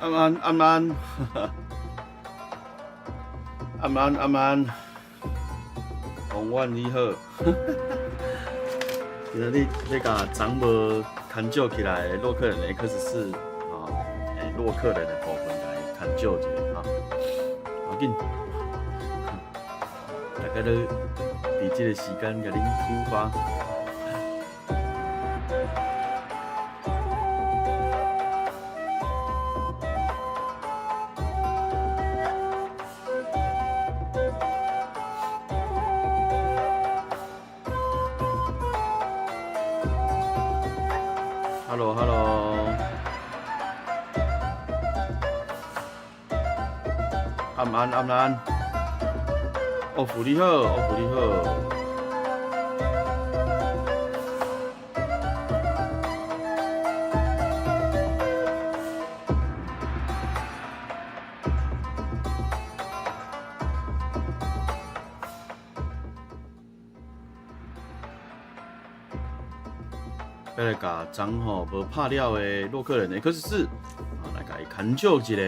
暗安暗安，暗安暗安，王婉你好。今仔日欲共昨无牵借起来的洛克人 X4啊，洛克人的部分来牵借一下哈。要紧，大家都伫这个时间共恁出发。Hello，Hello，暗安暗安，哦，福你好，哦，福你好。欲来共昨吼无拍了的洛克人 X4，啊，来共伊牵借一下，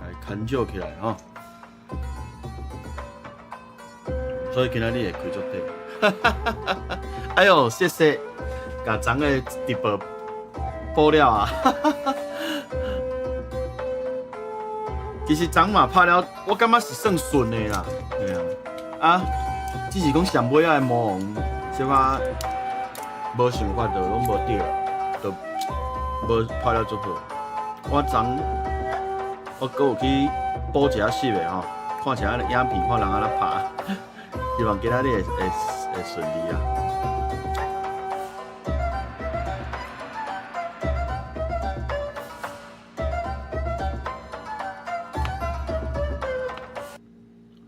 来共伊牵借起来吼。所以今仔日会开足短。哎哟，谢谢，共昨的直播补了啊！其实昨嘛拍了，我感觉是算顺的啦，嘿啊，啊。只是讲上尾仔的魔王，小可无想法就攏無對，就無拍了足好。我昨我閣有去補一下習的吼，看一下影片，看人按怎拍，希望今仔日會順利啊！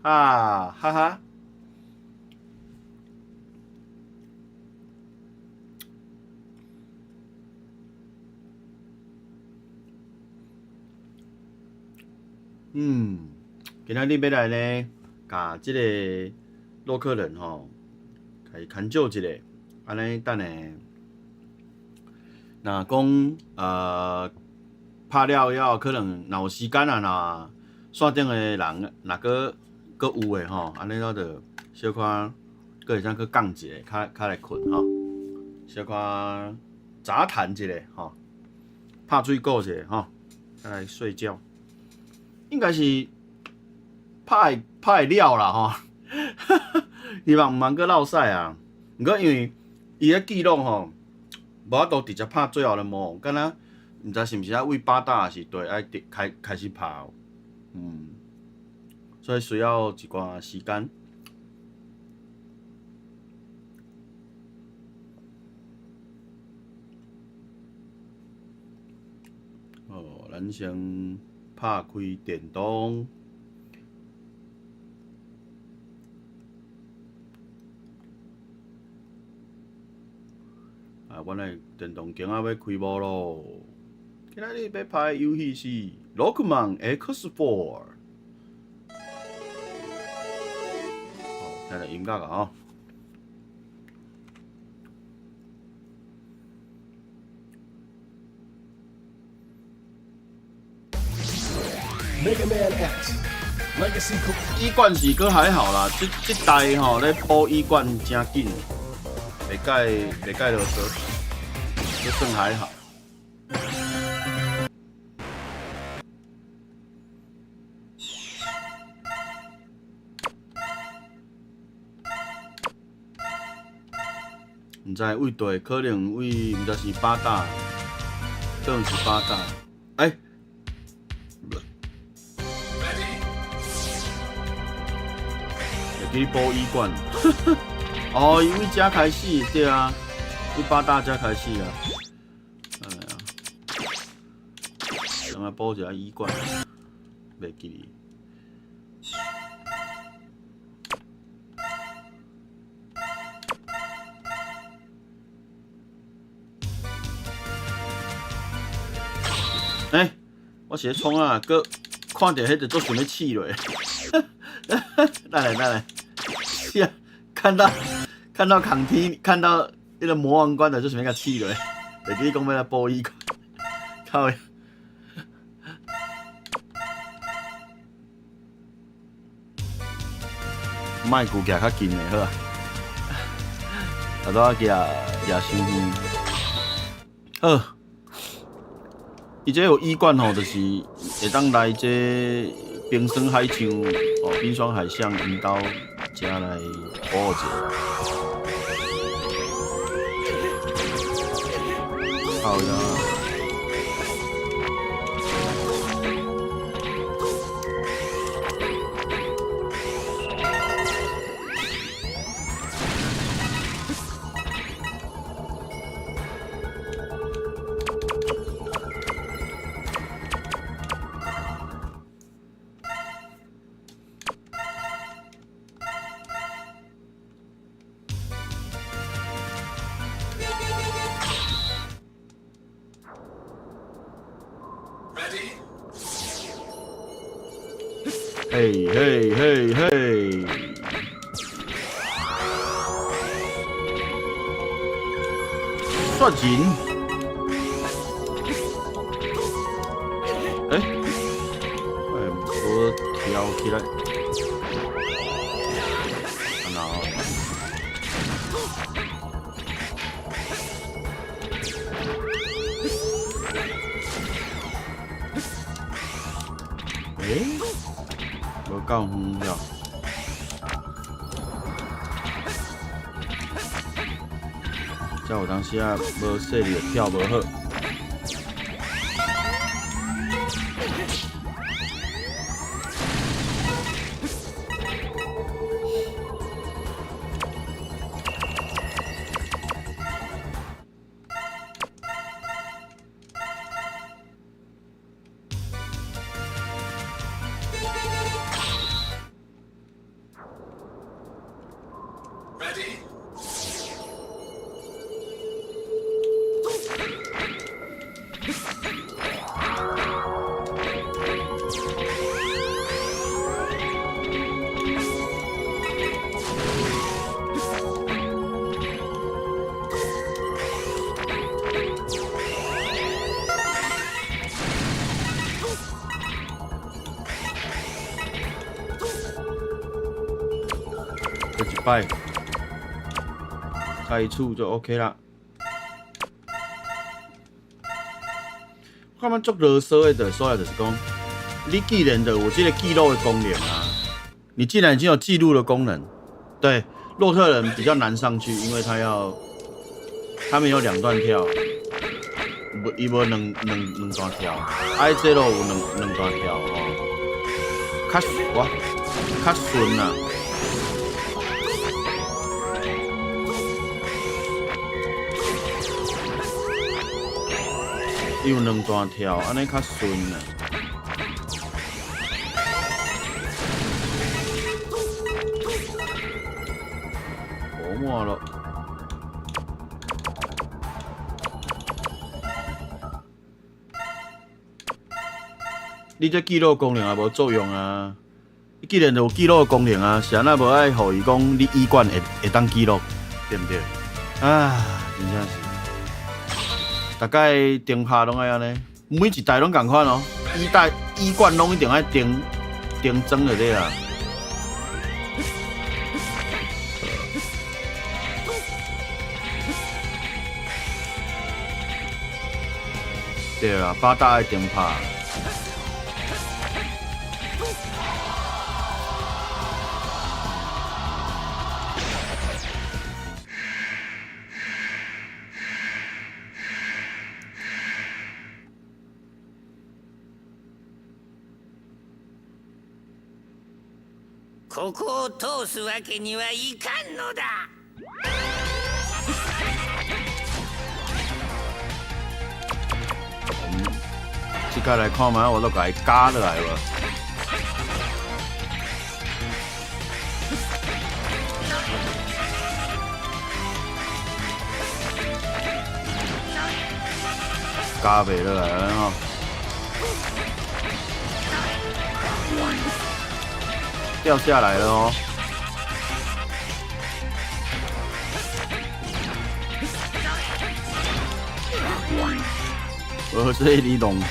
啊哈哈！今仔日欲來呢，共這个洛克人吼，共伊牽借一下，按呢等下，若講拍了以後，可能若有時間啊，若線頂的人若閣閣有的吼，按呢我就小可閣會使閣講一下，較較來睏吼，小可雜談一下吼，拍水果一下吼，再來睡覺。應該是拍會了啦吼，希望毋通閣落賽啊。毋過因為伊个記錄吼，無法度直接拍最後的魔王，敢若毋知是毋是愛為八大抑是對愛開開始拍，所以需要一寡時間。哦，咱先拍開電動。啊，阮的電動間仔欲開幕囉。今仔日欲拍的遊戲是《洛克曼 X4》。好，聽著音樂啊吼。 Mega Man X Legacy 一冠是閣還好啦，這這代吼咧補一冠誠緊，袂蓋袂蓋囉嗦，這算還好。毋知位對，可能位毋知是八大，可能是八大。欸，會記補一冠。哦，伊為遮開始，對啊，伊八大遮開始啊。哎呀，等下補一下一冠，袂記哩。欸，我是咧創啊？閣看著彼個足想欲試落。等下等下，是啊，看到看到扛梯，看到彼個魔王關的，就想欲共試落。會記講欲來補醫館，靠！莫顧徛較近的好啊，頭拄仔徛徛傷遠。好，伊這有醫館吼，就是會當來這冰霜海象哦，冰霜海象𪜶兜遮來保護者。好呀。 Ready? 嘿嘿嘿嘿！算人。欸，欸，無跳起來。啊喏。欸，無夠遠了。這有當時啊，無細力跳無好。 Ready? 這一擺，再一次就 OK 啦。我感覺足囉嗦的，就所在就是講，你既然就有這個記錄的功能啊，你既然已經有記錄的功能，對，洛特人比較難上去，因為他要，他沒有兩段跳，無伊無兩段跳，啊，這路有兩段跳吼，較我較順啦。伊有兩段跳，按呢較順啦。無滿咯。你這記錄功能也無作用啊！你既然有記錄功能啊，是按怎無愛予伊講你醫館會當記錄，對毋對？啊，真正是。大概燈拍攏愛按呢，每一代攏仝款哦。醫代醫館攏一定愛定裝就對啦。對啦，八大愛燈拍。ここを通すわけにはいかんのだ。這擺來看覓，我都共伊加落來無？加袂落來啊吼！掉下來了哦！無所以你弄著。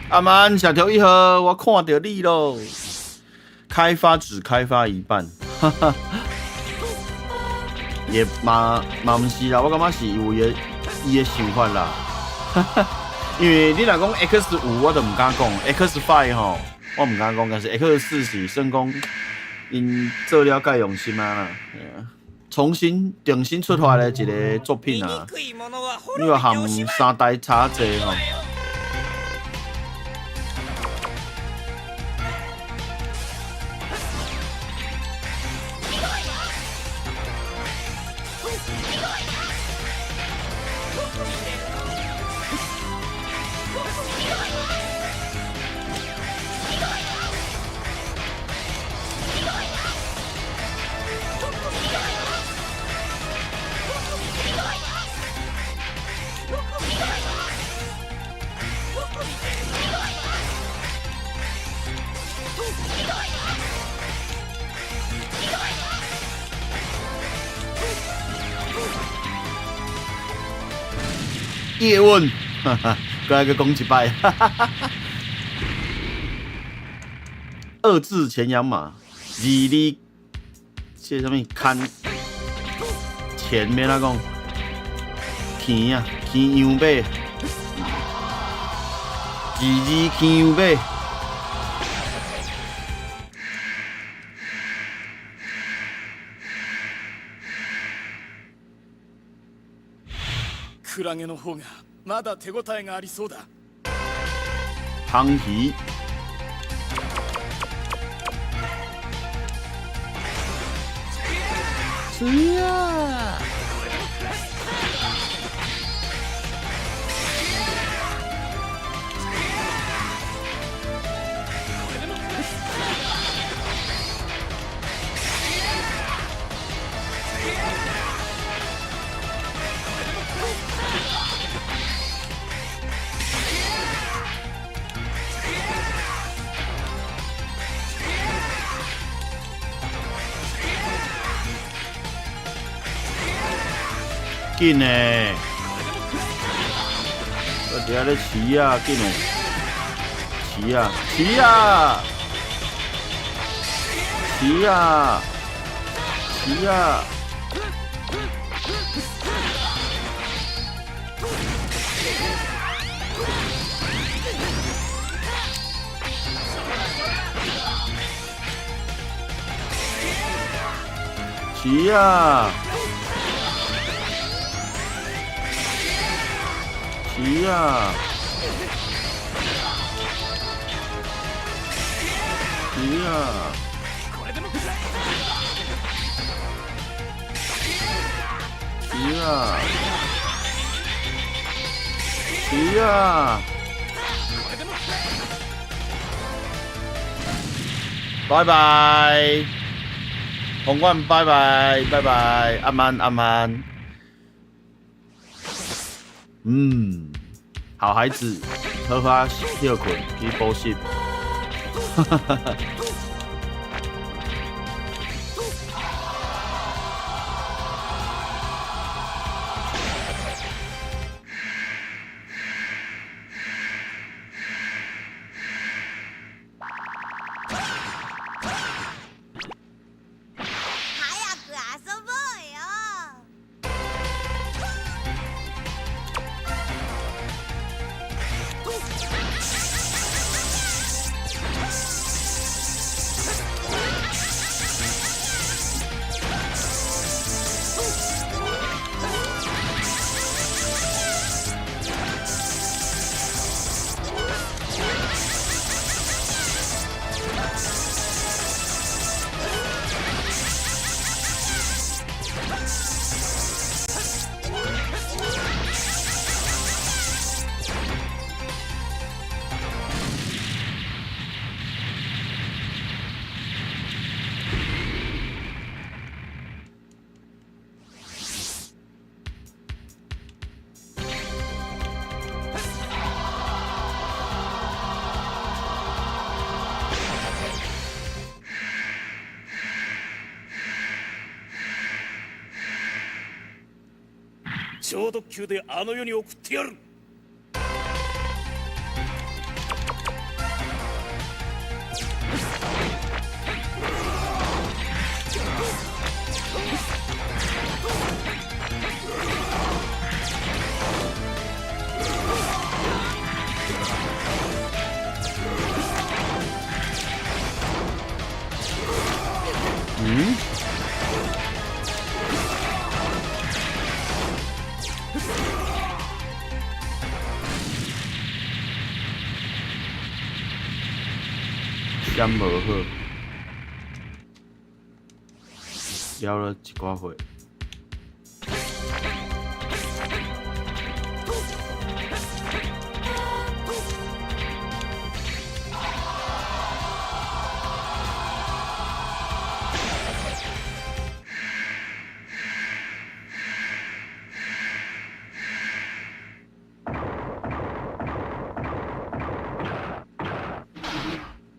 阿曼小條一盒，我看著你囉。開發只開發一半，哈哈，也嘛嘛毋是啦，我感覺是有伊的想法啦。哈哈，因為你若講 X 5，我就毋敢講；X5 吼，我毋敢講，但是 X 4是算講𪜶做了蓋用心啊啦，重新出發的一個作品啊。你話含三代差濟吼。葉問，哈哈，閣來閣講一擺，哈哈哈哈。二字前仰馬，二字，這啥物？牽前面怎講？騎啊，騎羊馬，二字騎羊馬。クラゲの方がまだ手応えがありそうだ。香魚。是啊。緊嘞！我佇遐咧飼啊，緊嘞！飼啊，飼啊！飼啊！飼啊！飼啊！飼啊！飼啊！飼啊！飼啊！拜拜，紅冠拜拜拜拜，阿曼阿曼，嗯，好孩子，好好歇睏去補習，哈哈哈哈。早く遊ぼうよ。超特急であの世に送ってやる。嗯？闪無好，了了一寡血。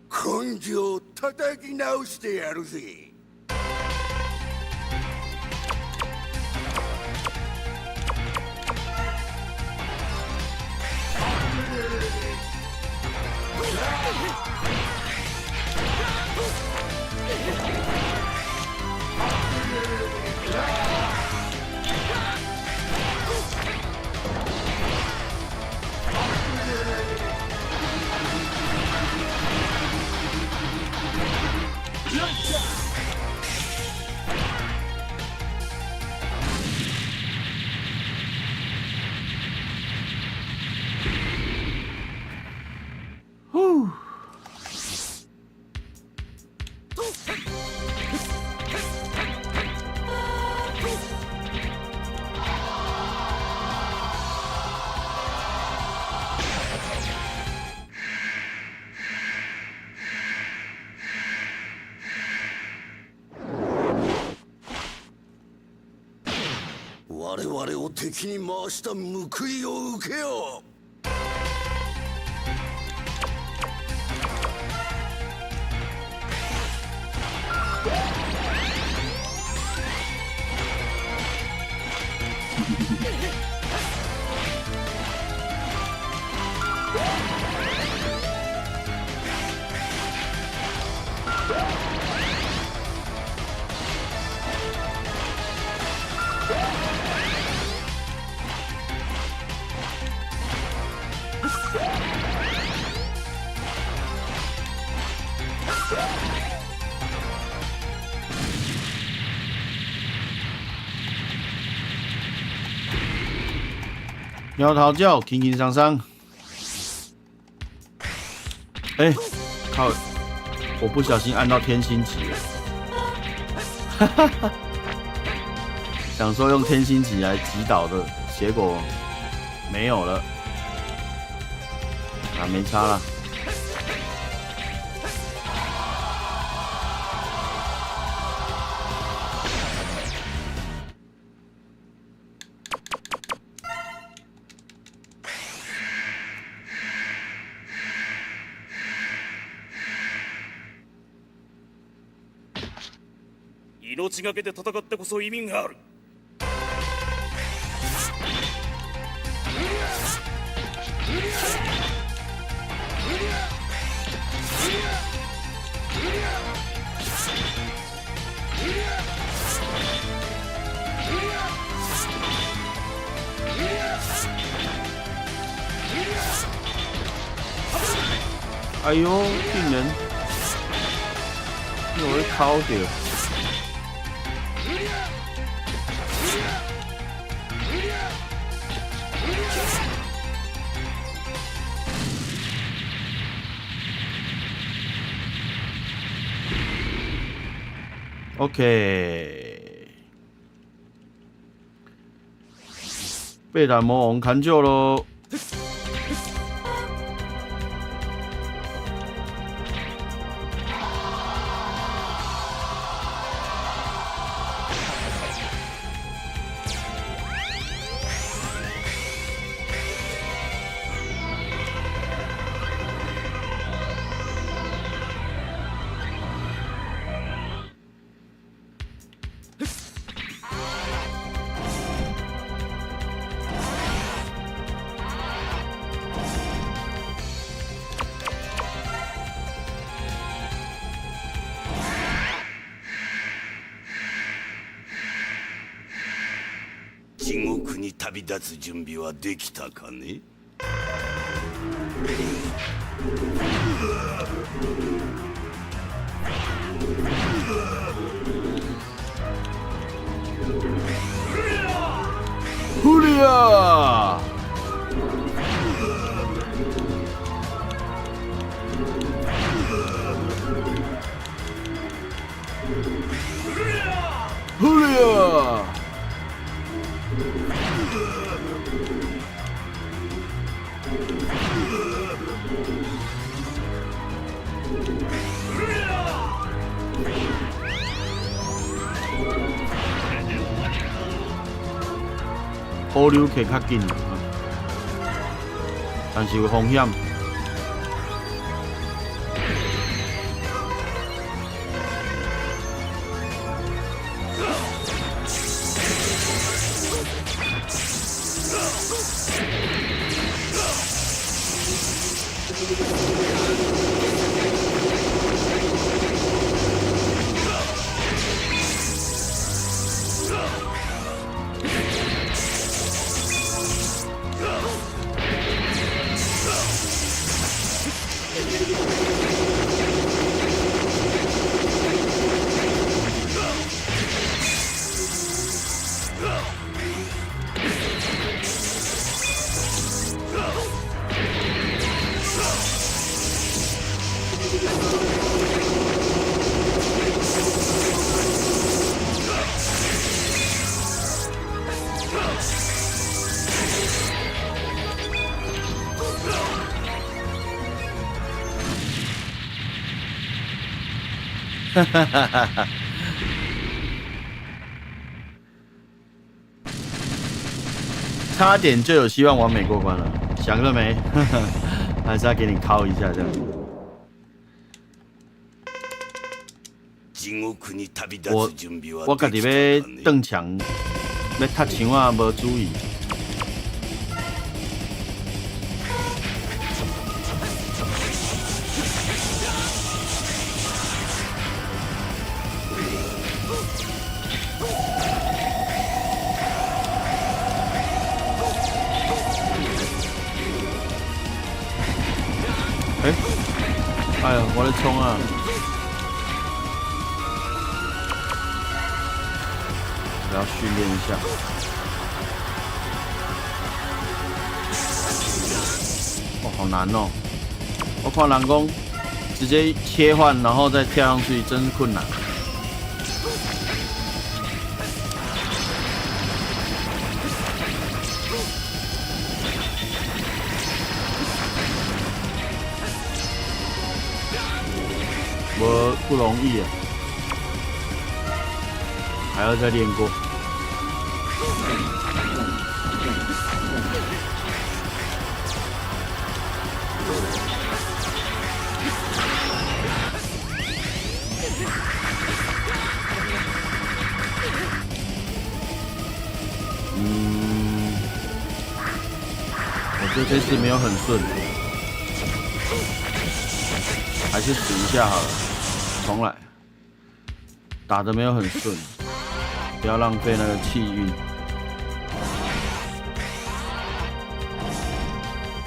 根性叩き直してやるぜ。呼。我々を敵に回した報いを受けよ。鸟头鸟，轻轻松松。哎，靠！我不小心按到天心级了，哈哈哈！想说用天心级来击倒的结果没有了，啊，沒差了。命がけで戦ってこそ意味がある。哎呦，竟然又會烤掉。OK，貝塔魔王砍救囉。地獄に旅立つ準備はできたかね？フリア！フリア！保留客較緊，但是有風險。哈哈哈哈哈！差點就有希望完美過關了，想了沒？還是要給你敲一下這樣。地獄に旅立我つ準備は我家で己欲きたかね？斷牆，欲踢牆啊，無注意。欸，哎呀，我咧創啊！我要訓練一下。哦，好難哦！我看人講直接切換，然後再跳上去，真是困難。我不容易啊，還要再練過。嗯，我覺得這次沒有很順，還是死一下好了，重來。打得沒有很順，不要浪費那個氣運。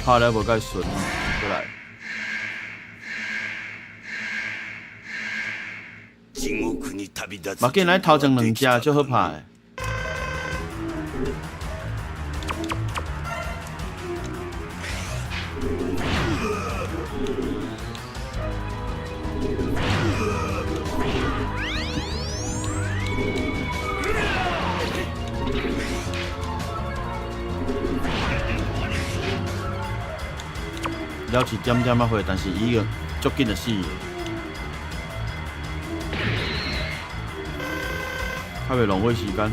拍了無蓋順，過來。地獄に旅立つ嘛，緊來頭前兩隻就好拍的。了一點點仔血，但是伊個足緊就死，較袂浪費時間。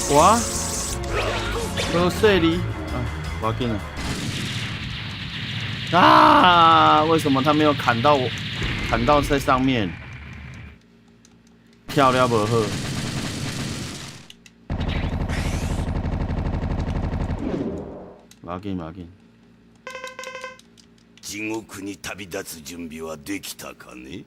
哇，無細膩啊，無要緊啦。啊！為什麼他沒有砍到我？砍到在上面，跳了無好。無要緊，無要緊。地獄に旅立つ準備はできたかね？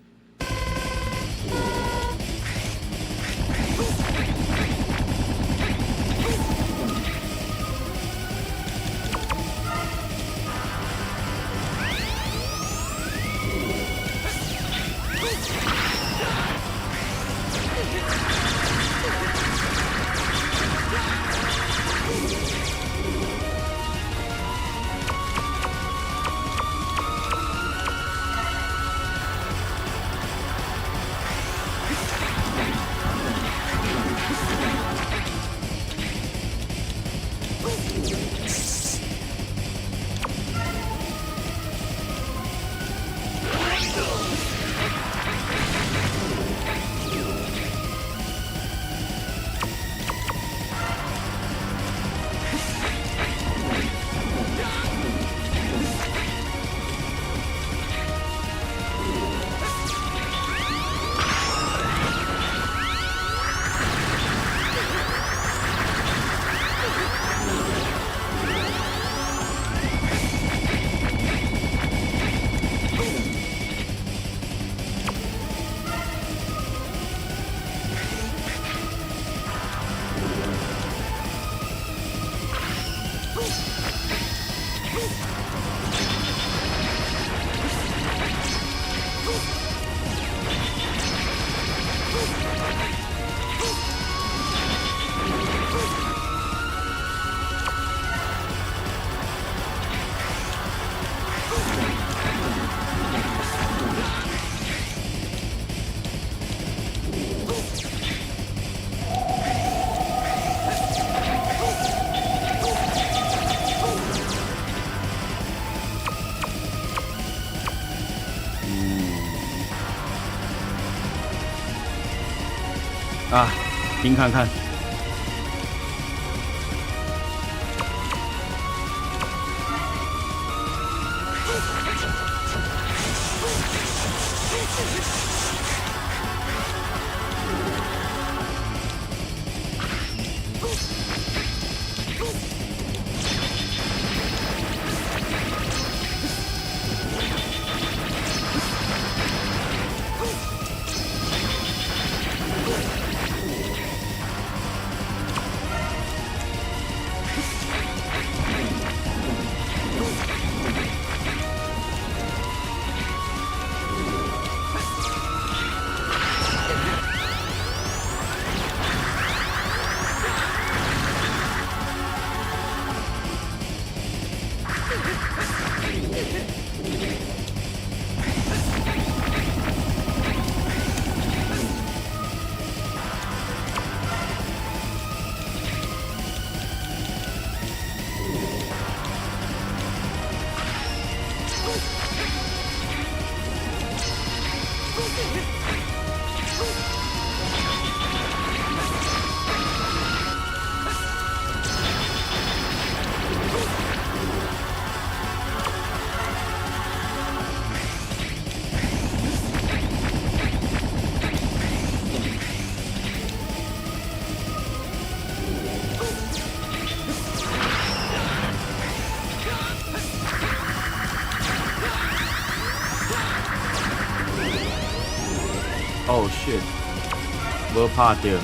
啊，聽看看。Oh shit！無拍著。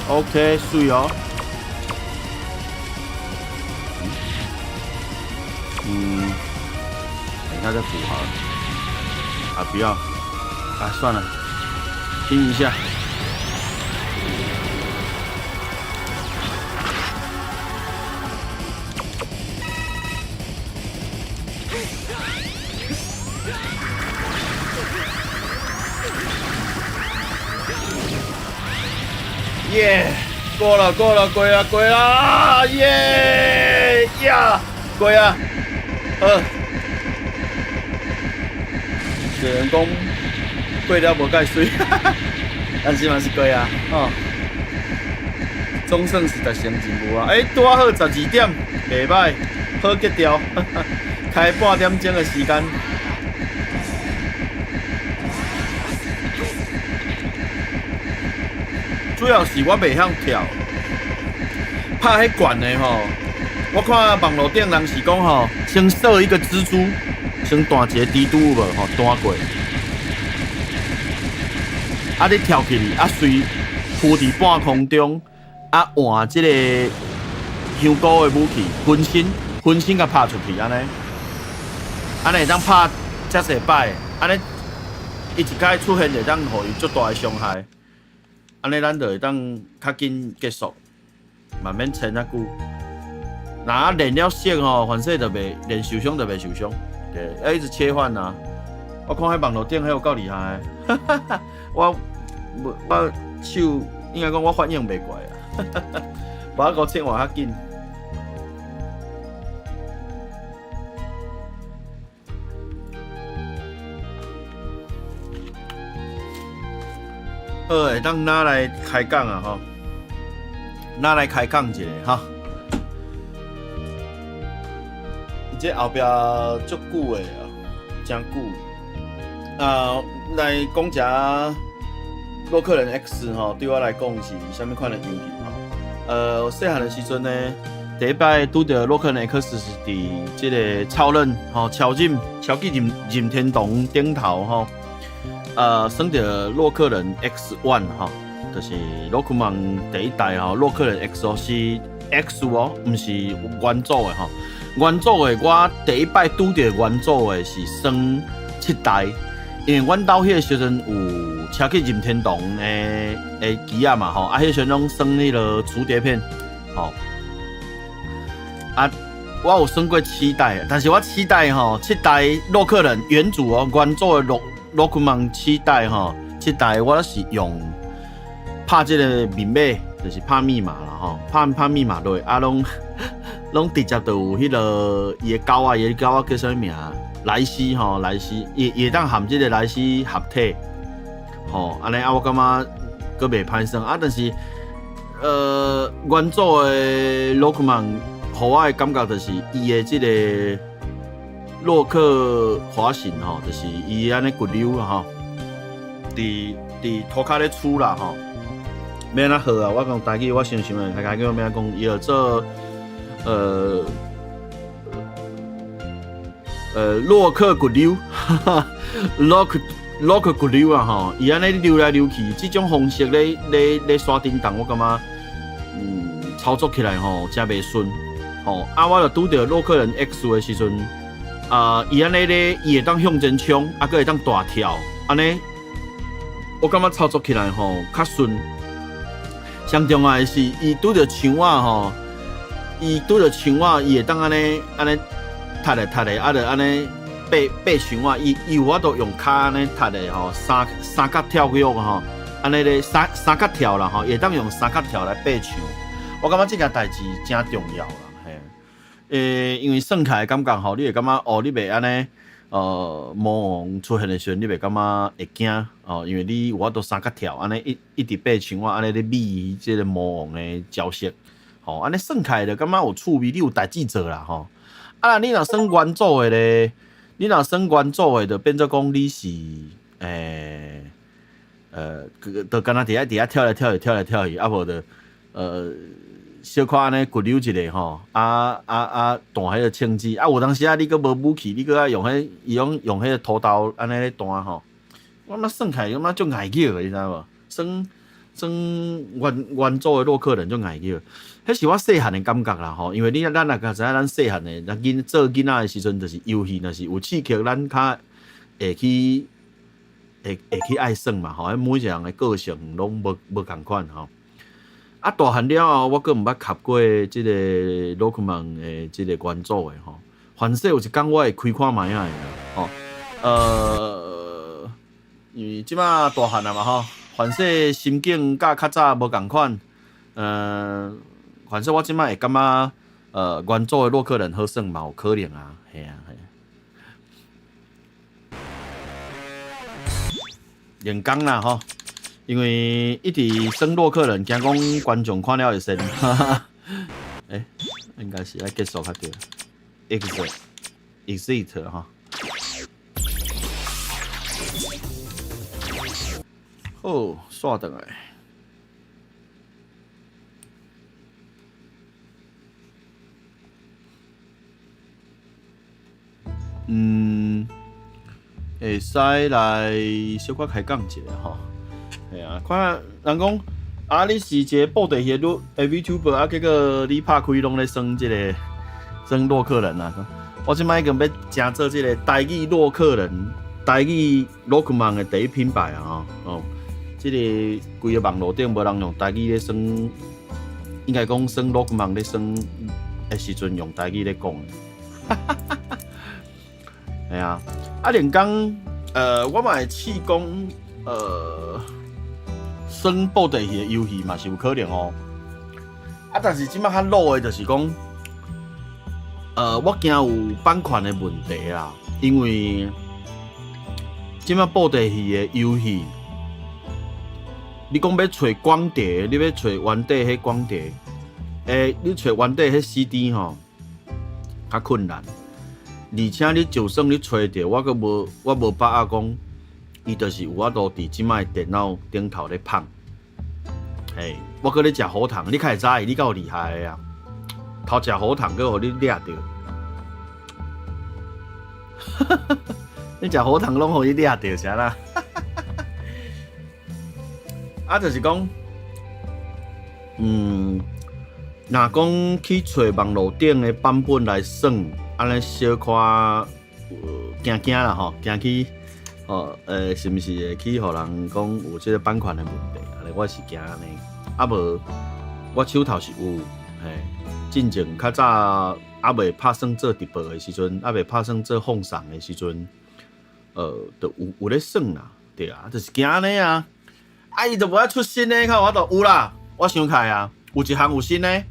OK，媠哦。嗯，等一下再補好了。啊，不要，啊，算了，聽一下。耶，過了過了，過啊過啊，耶呀，過啊，好。雖然講過了無蓋媠，但是嘛是過啊，吼。總算是達成任務啊！欸，拄仔好12點，袂歹，好格調，開半點鐘的時間。主要是我袂曉跳，拍彼懸的吼，我看網路頂人是講吼，先設一個蜘蛛，先彈一個蜘蛛有無吼，彈過，啊你跳起去，啊隨浮佇半空中，啊換這個香菇的武器，分身分身共拍出去，按呢，按呢會當拍遮濟擺，按呢伊一擺出現就會當予伊足大的傷害。按呢，咱就會當較緊結束，嘛免撐遮久。若啊練了熟吼，反正就袂練受傷就袂受傷，對，要一直切換啊。我看彼網路頂彼有夠厲害的，我我手應該講我反應袂過來啊，無法度切換較緊。好，會當拿來開講啊吼，拿來開講一下哈。伊這後壁足久的啊，誠久。啊，來講一洛克人 X 吼，對我來講是啥物款的遊戲吼？細漢的時陣呢，第一擺拄著洛克人 X 是佇這個超任吼，超任超級任天堂頂頭吼。耍著洛克人 X One 吼，就是洛克曼第一代吼，洛克人 X 哦是 X 哦，毋是元祖的吼。元祖的我第一擺拄著元祖的是耍七代，因為阮兜彼個時陣有超級任天堂的機仔嘛吼，啊，彼時陣攏耍彼个儲碟片，吼。啊，我有耍過七代，但是我七代吼，七代洛克人元祖哦，元祖的洛克曼七代吼，七代我是用拍這個密碼，就是拍密碼啦吼，拍密碼落，啊攏攏直接就有彼个伊的狗仔，伊的狗仔叫啥物名？萊斯吼，萊斯，伊會當含這個萊斯合體，吼，按呢啊，我感覺閣袂歹耍啊，但是元祖的洛克曼，予我的感覺就是伊的這個洛克滑行吼，就是伊按呢骨溜吼，佇塗跤咧出啦吼，欲按怎號啊？我講台語，我想想的，大家叫欲按怎講？伊就做洛克骨溜，洛克骨溜啊吼，伊按呢溜來溜去，這種方式咧刷叮當，我感覺操作起來吼誠袂順吼。啊，我就拄著洛克人 X 的時陣，啊，伊按呢咧，伊會當向前衝，啊，閣會當大跳，按呢，我感覺操作起來吼較順。上重要的是，伊拄著牆仔吼，伊拄著牆仔，伊會當按呢按呢踢咧踢咧，啊，就按呢爬爬牆仔，伊有法度用跤按呢踢咧吼，三角跳躍吼，按呢咧三角跳啦吼，會當用三角跳來爬牆。我感覺這件代誌誠重要啦，嘿。因為耍起來感覺吼，你會感覺哦，你袂按呢，魔王出現的時陣，你袂感覺會驚哦，因為你有法度三角跳，按呢一直爬牆仔，按呢咧避這個魔王的招式，吼，按呢耍起來就感覺有趣味，你有代誌做啦，吼。啊，你若耍元祖的咧，你若耍元祖的，就變做講你是就敢若佇遐跳來跳去，跳來跳去，啊無就小可按呢骨溜一下吼，啊啊啊彈彼个槍支，啊有當時啊你閣無武器，你閣愛用彼，伊攏用彼个屠刀按呢咧彈吼，我感覺耍起來感覺足礙腳的，你知無？耍耍原祖的洛克人足𠢕叫，彼是我細漢的感覺啦吼，因為你咱若知影咱細漢的，咱囡做囡仔的時陣，就是遊戲若是有刺激，咱較會去愛耍嘛吼。每一個人的個性攏無仝款吼。啊，大漢了後，我閣毋捌合過這個洛克曼的這個原祖的吼。凡勢有一工我會開看覓仔的吼。因為這馬大漢啊嘛吼，凡勢心境佮較早無仝款。凡勢我這馬會感覺，原祖的洛克人好耍嘛有可能啊，嘿啊嘿。練功啦吼，因為一直耍洛克人，驚講觀眾看了會生。欸，應該是愛結束較對。Exit，exit 吼。好，煞轉來。會使來小可開講一下吼。嘿啊，看人講啊，你是一個布袋戲的 VTuber 啊，結果你拍開攏咧耍這個耍洛克人啊。我這擺已經欲成做這個台語洛克人、台語洛克曼的第一品牌啊！吼哦，這個規个網路頂無人用台語咧耍，應該講耍洛克曼咧耍的時陣用台語咧講。嘿啊，啊，連講，我嘛會試講，耍布袋戲的遊戲嘛是有可能哦。啊，但是這擺較老的，就是講，我驚有版權的問題啦，因為這擺布袋戲的遊戲，你講欲揣光碟，你欲揣原底彼光碟，你揣原底彼 CD 吼，較困難。而且你就算你揣著，我閣無，我無把握講，伊就是有法度佇這擺電腦頂頭咧放。嘿，我閣咧食虎糖，你較會知伊，你敢有厲害的啊？偷食虎糖，閣予你掠著。你食虎糖攏予你掠著啥啦？啊，就是講，若講去揣網路頂的版本來耍。按呢小可驚驚啦吼，驚去吼，是毋是會去予人講有這個版權的問題？按呢我是驚按呢，啊無，我手頭是有，嘿，進前較早猶未拍算做直播的時陣，猶未拍算做放送的時陣，就有咧耍啦，對啊，就是驚按呢啊，啊伊就無愛出新的，較有法度有啦，我想起來啊，有一項有新的。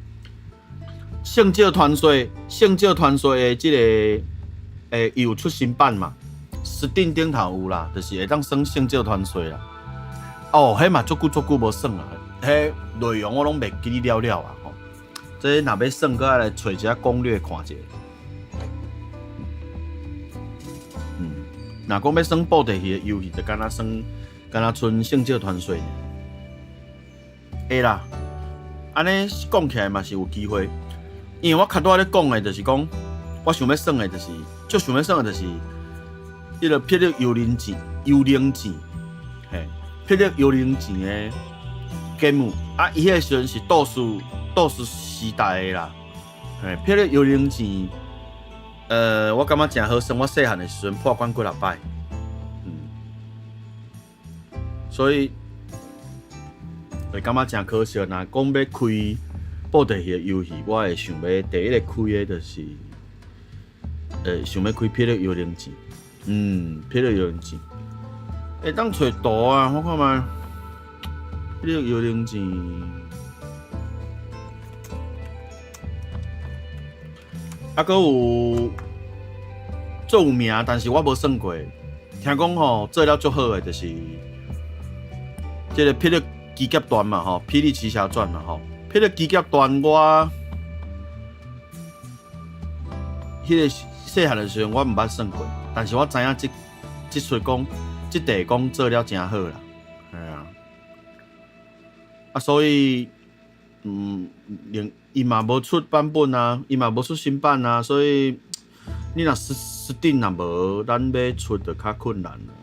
聖石傳說，聖石傳說的這個，伊有出新版嘛？Steam 頂頭有啦，就是會當耍聖石傳說啦。哦，彼嘛足久足久無耍啦，彼內容我攏袂記得了了啊。吼，這若欲耍，閣愛來揣一下攻略看者。若講欲耍布袋戲的遊戲，就敢若耍，敢若賰聖石傳說爾。會啦，按呢講起來嘛是有機會。因為我較拄仔咧講的，就是講，我想欲耍的，就是足想欲耍的，就是彼个霹靂幽靈劍，幽靈劍，嘿，霹靂幽靈劍的 game 啊，伊彼个時陣是 DOS 時代的啦，嘿，霹靂幽靈劍，我感覺誠好耍，我細漢的時陣破關幾若擺，所以會感覺誠可惜。若講欲開布袋戲的遊戲，我會想欲第一个開的就是，想欲開霹靂幽靈劍，霹靂幽靈劍，會當揣圖啊，我看覓，霹靂幽靈劍，啊，閣有足有名，但是我無耍過，聽講吼做了足好的，就是這个霹靂機甲傳嘛吼，霹靂奇俠傳嘛吼。彼个機甲傳我，彼个細漢的時陣我毋捌耍過，但是我知影這齣講，這塊講做了誠好啦，嘿啊，啊所以，連伊嘛無出版本啊，伊嘛無出新版啊，所以你若 Steam 若無，咱欲出就較困難啦。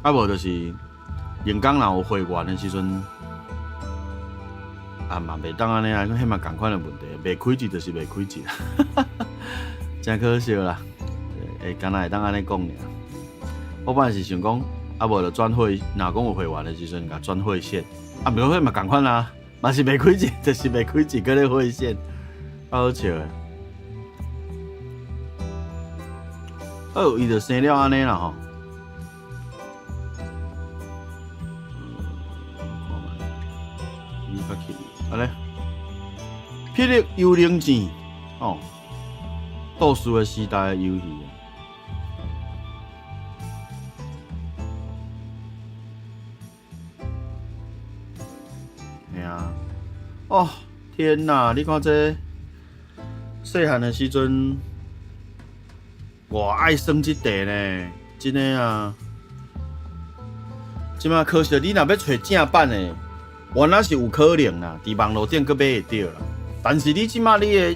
啊無就是龍工若有會員的時陣，啊嘛袂當按呢啊，彼嘛仝款的問題，袂開節就是袂開節，真可惜啦。會敢若會當按呢講爾。我本來是想講，啊無就轉會，若講有會員的時陣，共轉會線，啊毋過彼嘛仝款啊，嘛是袂開節，就是袂開節，閣咧會線，好笑的。好，伊就生了按呢啦吼。按呢，霹靂幽靈戰，哦，倒數的時代的遊戲。嘿啊，哦，天哪！你看這細漢的時陣，偌愛耍這塊呢，真的啊！這馬可惜，你若欲揣正版的，原來是有可能啦，佇網路頂閣買會著啦。但是你這馬你的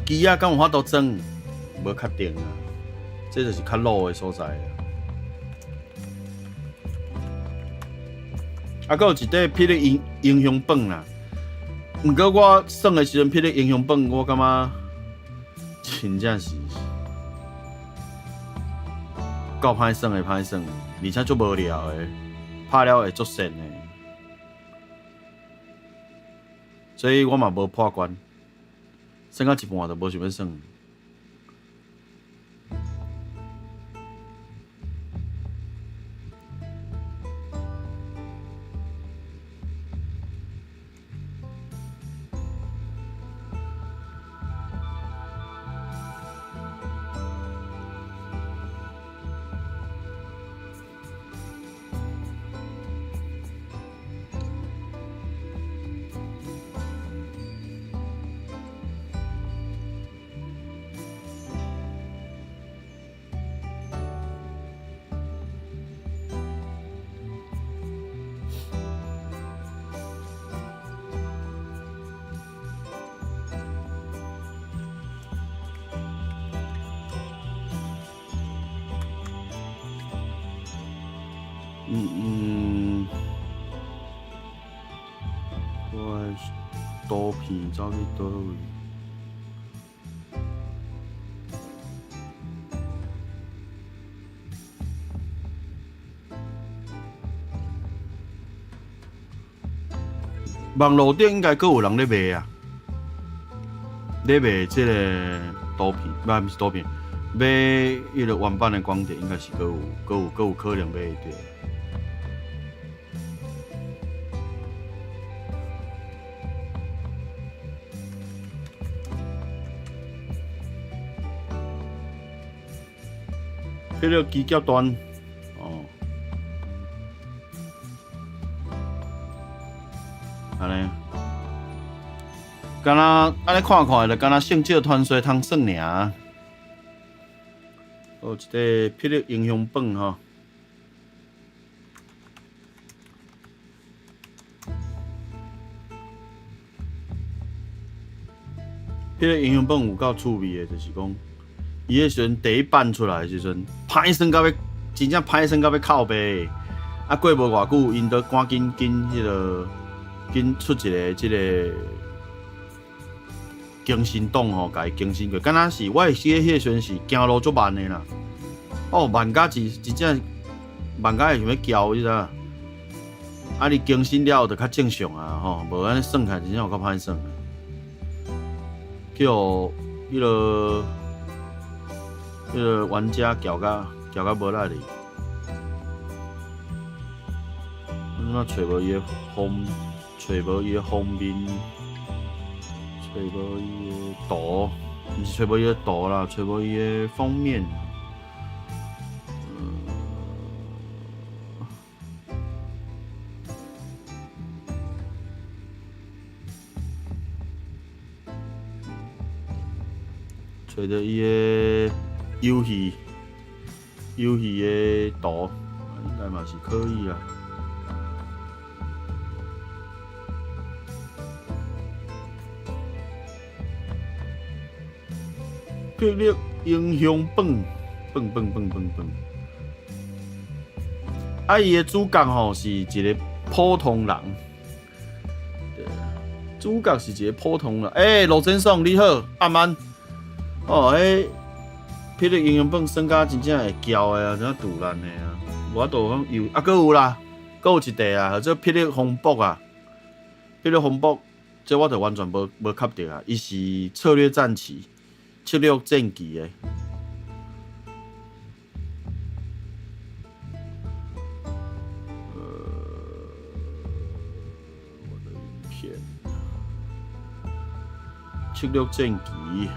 機仔敢有法度裝？無確定啊，這就是較老的所在啊。啊，閣有一塊霹靂英雄榜啦。毋過我耍的時陣，霹靂英雄榜，我感覺真正是夠歹耍的歹耍，而且足無聊的，拍了會足跣的。所以我嘛無破關，耍到一半就無想欲耍。我的圖片走去佗位？網路頂應該閣有人咧賣啊，咧賣這個圖片，毋是圖片，買彼個原版的光碟，應該是閣有、閣有、閣有可能買會著。彼個機甲端，哦，按呢，敢若按呢看看就敢若聖者傳說通耍爾。哦，一個霹靂英雄榜吼。霹靂英雄榜有夠趣味的，就是講。伊彼時陣第一版出來的時陣，歹耍到欲，真正歹耍到欲哭爸。啊，過無偌久，𪜶都趕緊緊彼个，緊出一个這个更新檔吼，共伊更新過。敢若是，我會記得彼个時陣是行路足慢的啦。哦，慢甲真真正慢甲會想欲叫，你知影？啊，你更新了後就較正常啊，吼，無按呢耍起來真正有夠歹耍。去予彼个。彼个玩家搅甲無力哩，我怎啊揣無伊的封，揣無伊的封面，揣無伊的圖，毋是揣無伊的圖啦，揣無伊的封面。揣著伊的。遊戲的圖應該嘛是可以啊。霹靂英雄榜，榜榜榜榜榜。啊，伊的主角吼是一個普通人，對，主角是一個普通人。欸，羅真爽你好，阿曼，哦，彼霹靂英雄榜耍甲真正會嬌的啊，真正突然的啊，無法度講有啊，閣有啦，閣有一塊啊，叫做霹靂風暴啊，霹靂風暴，這我就完全無磕著啊，伊是策略戰棋、策略戰棋的。我的影片，策略戰棋。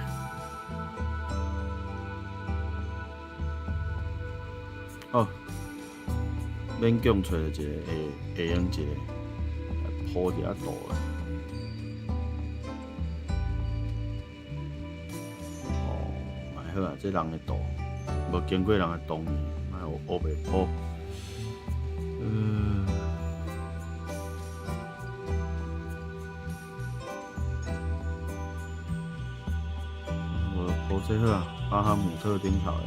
哦，勉強揣著一个會用一个鋪佇遐圖的。哦，嘛好啊，這人的圖，無經過人的同意，莫烏白鋪。無鋪這好啊，巴哈姆特頂頭的。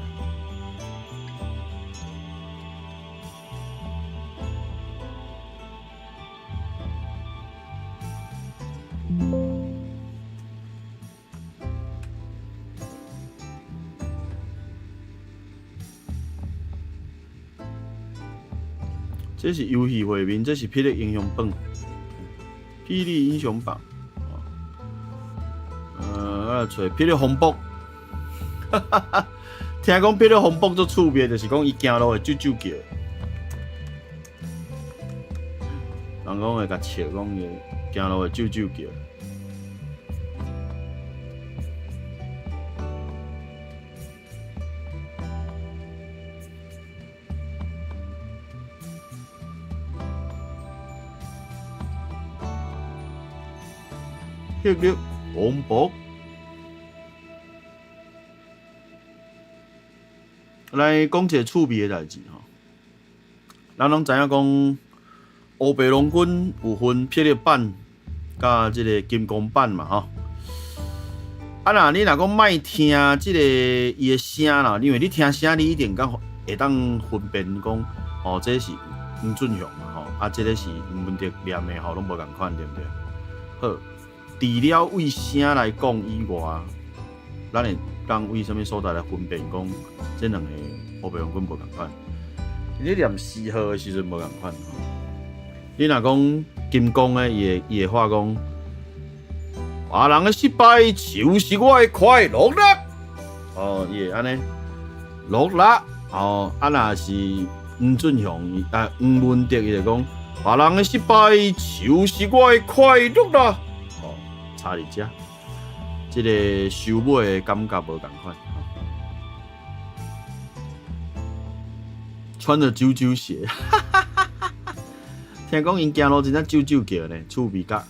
這是遊戲畫面，這是霹靂英雄榜，霹靂英雄榜。我來揣霹靂風暴，聽講霹靂風暴足趣味，就是講伊行路會啾啾叫。人講會共笑，講伊行路會啾啾叫。霹靂風暴，來講一个趣味的代誌吼。咱攏知影講，烏白龍軍有分霹靂版佮這个金剛版嘛吼。啊，若你若講莫聽這个伊的聲啦，因為你聽聲，你一定敢會當分辨講，哦，這是黃俊雄嘛吼，啊，這个是黃文德念的吼，攏無仝款，對毋對？好。除了為聲來講以外，咱會當為啥物所在來分辨講這兩个烏白龍軍無仝款？你念序號的時陣無仝款吼。你若講金剛的，伊會話講，別人的失敗就是我的快樂啦。哦，伊會按呢樂啦。哦，啊若是黃俊雄啊黃文德，伊就講，別人的失敗就是我的快樂啦。差佇遮，這个收尾的感覺無仝款。穿著啾啾鞋，聽講𪜶行路真正啾啾叫呢，趣味甲。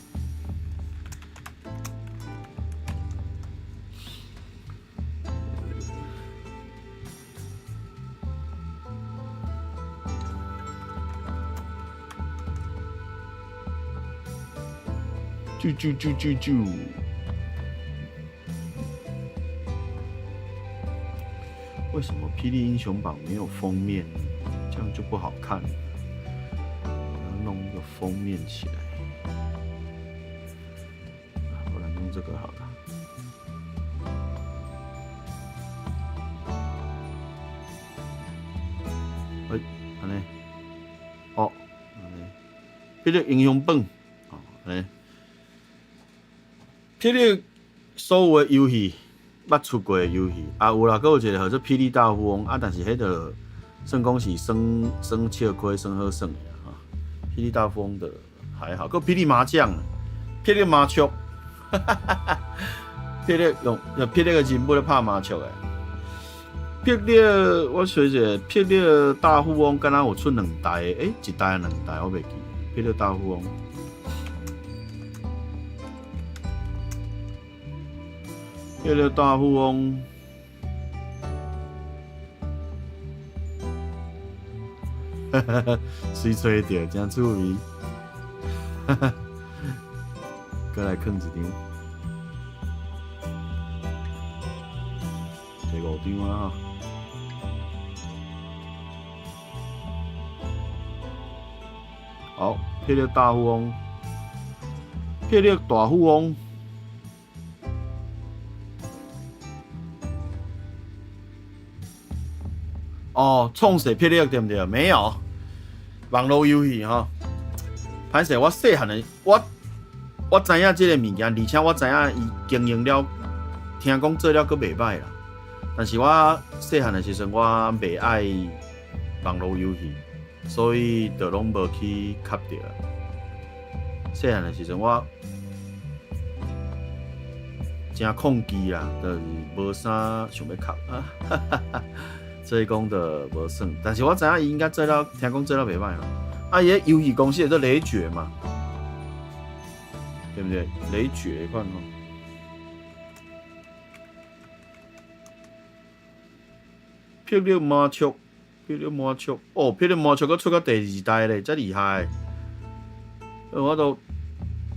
啾啾啾啾啾！為什麼霹靂英雄榜沒有封面？這樣就不好看了。弄一個封面起來，不然弄這個好了。哎，按呢，哦，按呢，霹靂英雄榜，哦，按呢。霹靂所有的遊戲，捌出過的遊戲，啊有啦，閣有一个號做霹靂大富翁，啊，但是彼個算講是耍耍笑虧、耍好耍的啦吼。霹靂大富翁的還好，閣霹靂麻將、霹靂麻雀，霹靂用霹靂的人物咧拍麻雀的。霹靂我說一下，霹靂大富翁敢若有出兩代，欸，一代還兩代，我袂記。霹靂大富翁。霹靂大富翁，哈哈哈，隨揣著，真趣味，哈哈，閣來囥一張，第五張啊！好，霹靂大富翁，霹靂大富翁。哦，創世霹靂對毋對？沒有，網路遊戲吼。歹勢，我細漢的我知影這个物件，而且我知影伊經營了，聽講做了閣袂歹啦。但是我細漢的時陣，我袂愛網路遊戲，所以就攏無去磕著。細漢的時陣，我誠抗拒啦，就是無啥想欲磕啊。所以講就無算，但是我知影伊應該做了，聽講做了袂歹嘛。啊，伊个遊戲公司叫做雷爵嘛，對毋對？雷爵款吼。霹靂魔術，霹靂魔術，哦，霹靂魔術閣出到第二代咧，遮厲害！我都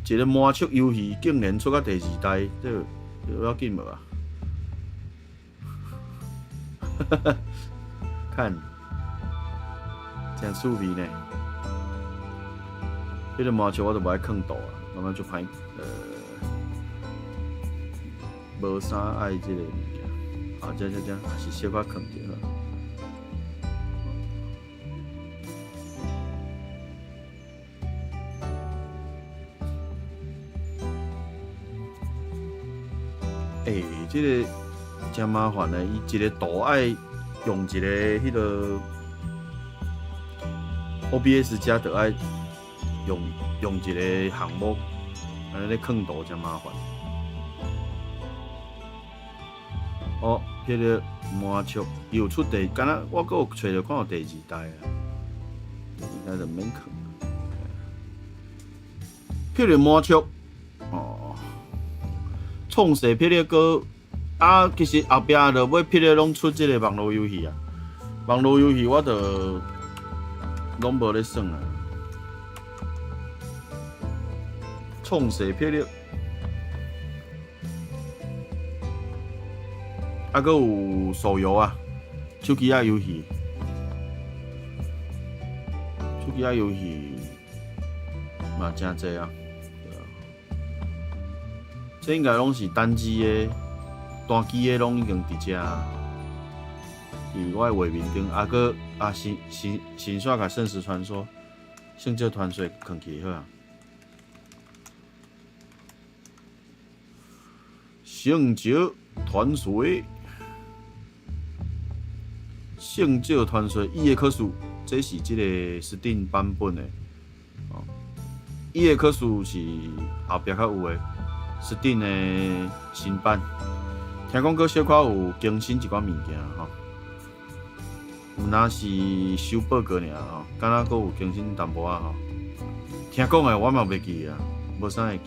一个魔術遊戲竟然出到第二代，這有要緊無啊？看，真趣味呢。彼个魔術我都無愛囥圖啊，感覺足歹，無啥愛這个物件。啊，這這這，也是小可囥著好。欸，這个真麻煩的，伊一个圖愛用一個彼个 OBS 遮就愛用一个項目，按呢咧囥圖真麻煩。哦，彼个魔術又出第，敢若我閣有揣著看有第二代啊，第二代就免囥。霹靂魔術，哦，創世霹靂閣。啊，其實後壁落尾霹靂攏出這个網路遊戲啊，網路遊戲我就攏無咧耍啊。創世霹靂，啊，閣有手遊啊，手機仔遊戲，手機仔遊戲嘛誠濟啊，對啊，這應該攏是單機的。單機的攏已經佇遮，佇我的畫面頂，啊，閣啊，新新新煞共聖石傳說、聖石傳說囥起好啊。聖石傳說，聖石傳說，伊的考試，這是這个 Steam 版本的，哦，伊的考試是後壁較有的，Steam 的新版。聽講閣小可有更新一寡物件吼，有若是修報告爾吼，敢若閣有更新淡薄仔吼。聽講的我嘛袂記啊，無啥會記。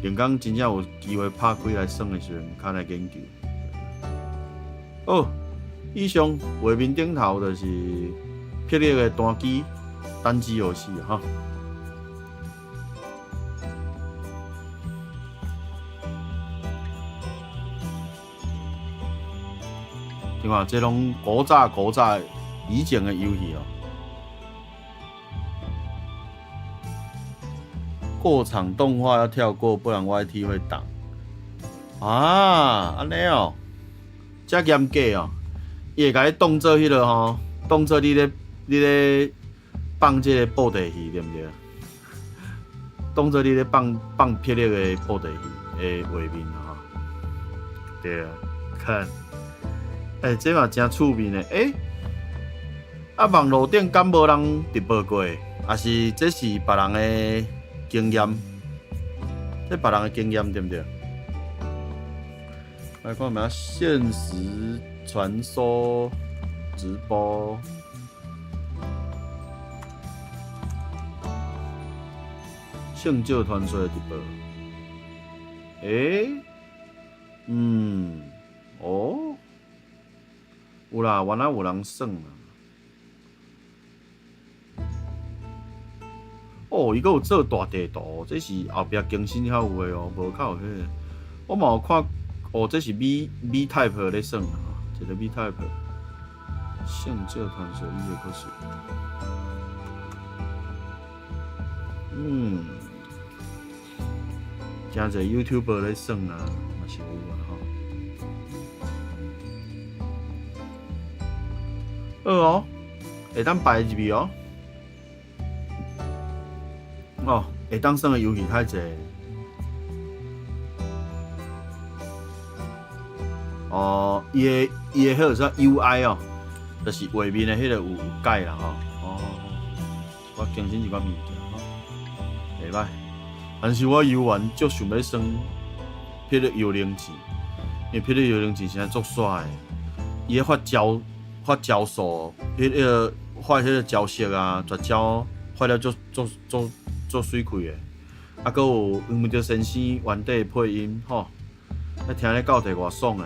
另工真正有機會拍開來耍的時陣，較來研究。好，以上畫面頂頭就是霹靂的單機單機遊戲吼。你看，這攏古早古早以前的遊戲哦。過場動畫要跳過，不然 YT 會擋。啊，按呢哦，遮嚴格哦。伊會共你當做彼个吼，當做你咧放這个布袋戲，對毋對？當做你咧放放霹靂的布袋戲的畫面吼。對啊，看。欸，這嘛誠趣味呢。欸，啊，網路頂敢無人直播過？抑是這是別人的經驗？這別人的經驗對毋對？來看覓現實傳說直播，聖石傳說的直播。欸，嗯，哦。有啦，原來有人耍啦。哦，伊閣有做大地圖，這是後壁更新才有的哦，無較有彼个。我嘛有看，哦，這是 V V Type 咧耍啊，一个 V Type。聖石傳說伊的故事。嗯，誠濟 YouTuber 咧耍啊，嘛是有啊吼。好哦，會當擺入去哦。哦，會當耍的遊戲太濟。哦，伊的彼個啥 UI 哦，就是畫面的彼個有改啦吼。哦，我更新一寡物件吼，袂歹。但是我猶原足想欲耍霹靂幽靈劍，因為霹靂幽靈劍實在足帥的，伊咧發招數，彼個發彼個招式啊，絕招發了足足足足媠氣的。啊，閣有黃文卓先生原底配音吼，啊聽咧到底偌爽的。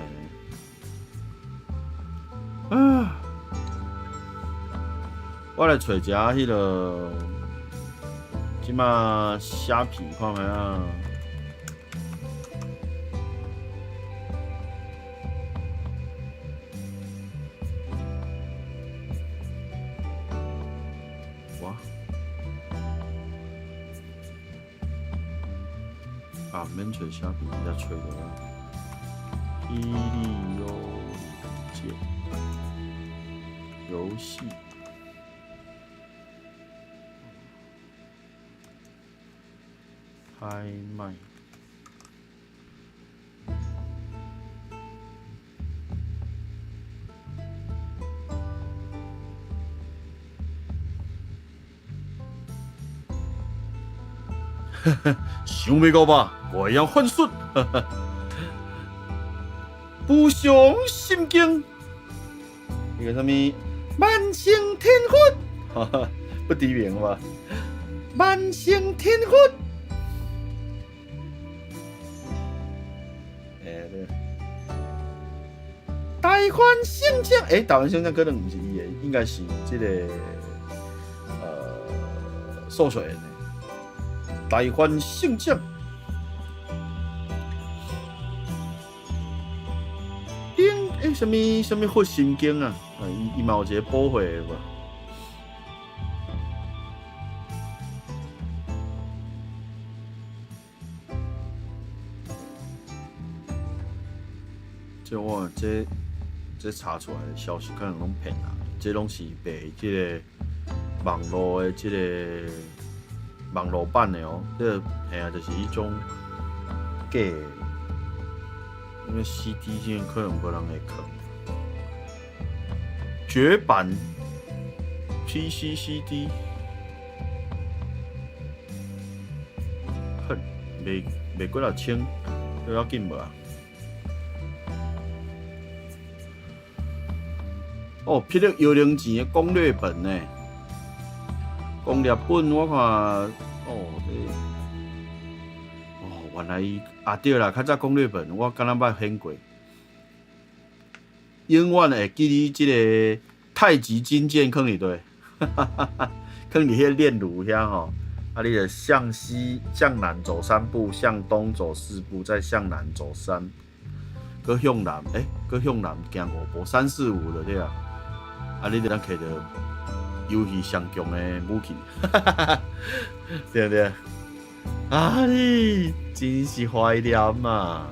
啊！我來揣一下彼個，這馬蝦皮看覓啊？哇！啊，毋免揣蝦皮，直接揣就好。霹靂幽靈劍遊戲。拍賣，想袂到吧？我會曉幻術，無常心經，那個啥物萬聖天佛，不知名吧？萬聖天佛。台灣聖將，欸，台灣聖將可能毋是伊的，應該是這個素水的。台灣聖將，頂欸，啥物啥物佛心經啊？伊嘛有一個寶會的無？這我這查出來的消息可能攏騙人，這攏是賣這個網路的這個網路版的哦，這個嘿啊，就是彼種假的，因為 CD 這可能無人會囥。絕版 PC CD，哼，賣賣幾若千，有要緊無啊？哦，霹靂幽靈錢的攻略本呢？攻略本我看，哦，這，哦，原來啊對啦，較早攻略本我敢若捌聽過，永遠會記你這個太極金劍囥佇佗，囥佇彼個煉爐遐吼，啊，你就向西向南走三步，向東走四步，再向南走三，閣向南，欸，閣向南行五步，三四五就對啊。啊！你就當摕著遊戲上強的武器，對毋對？啊！你真是懷念啊，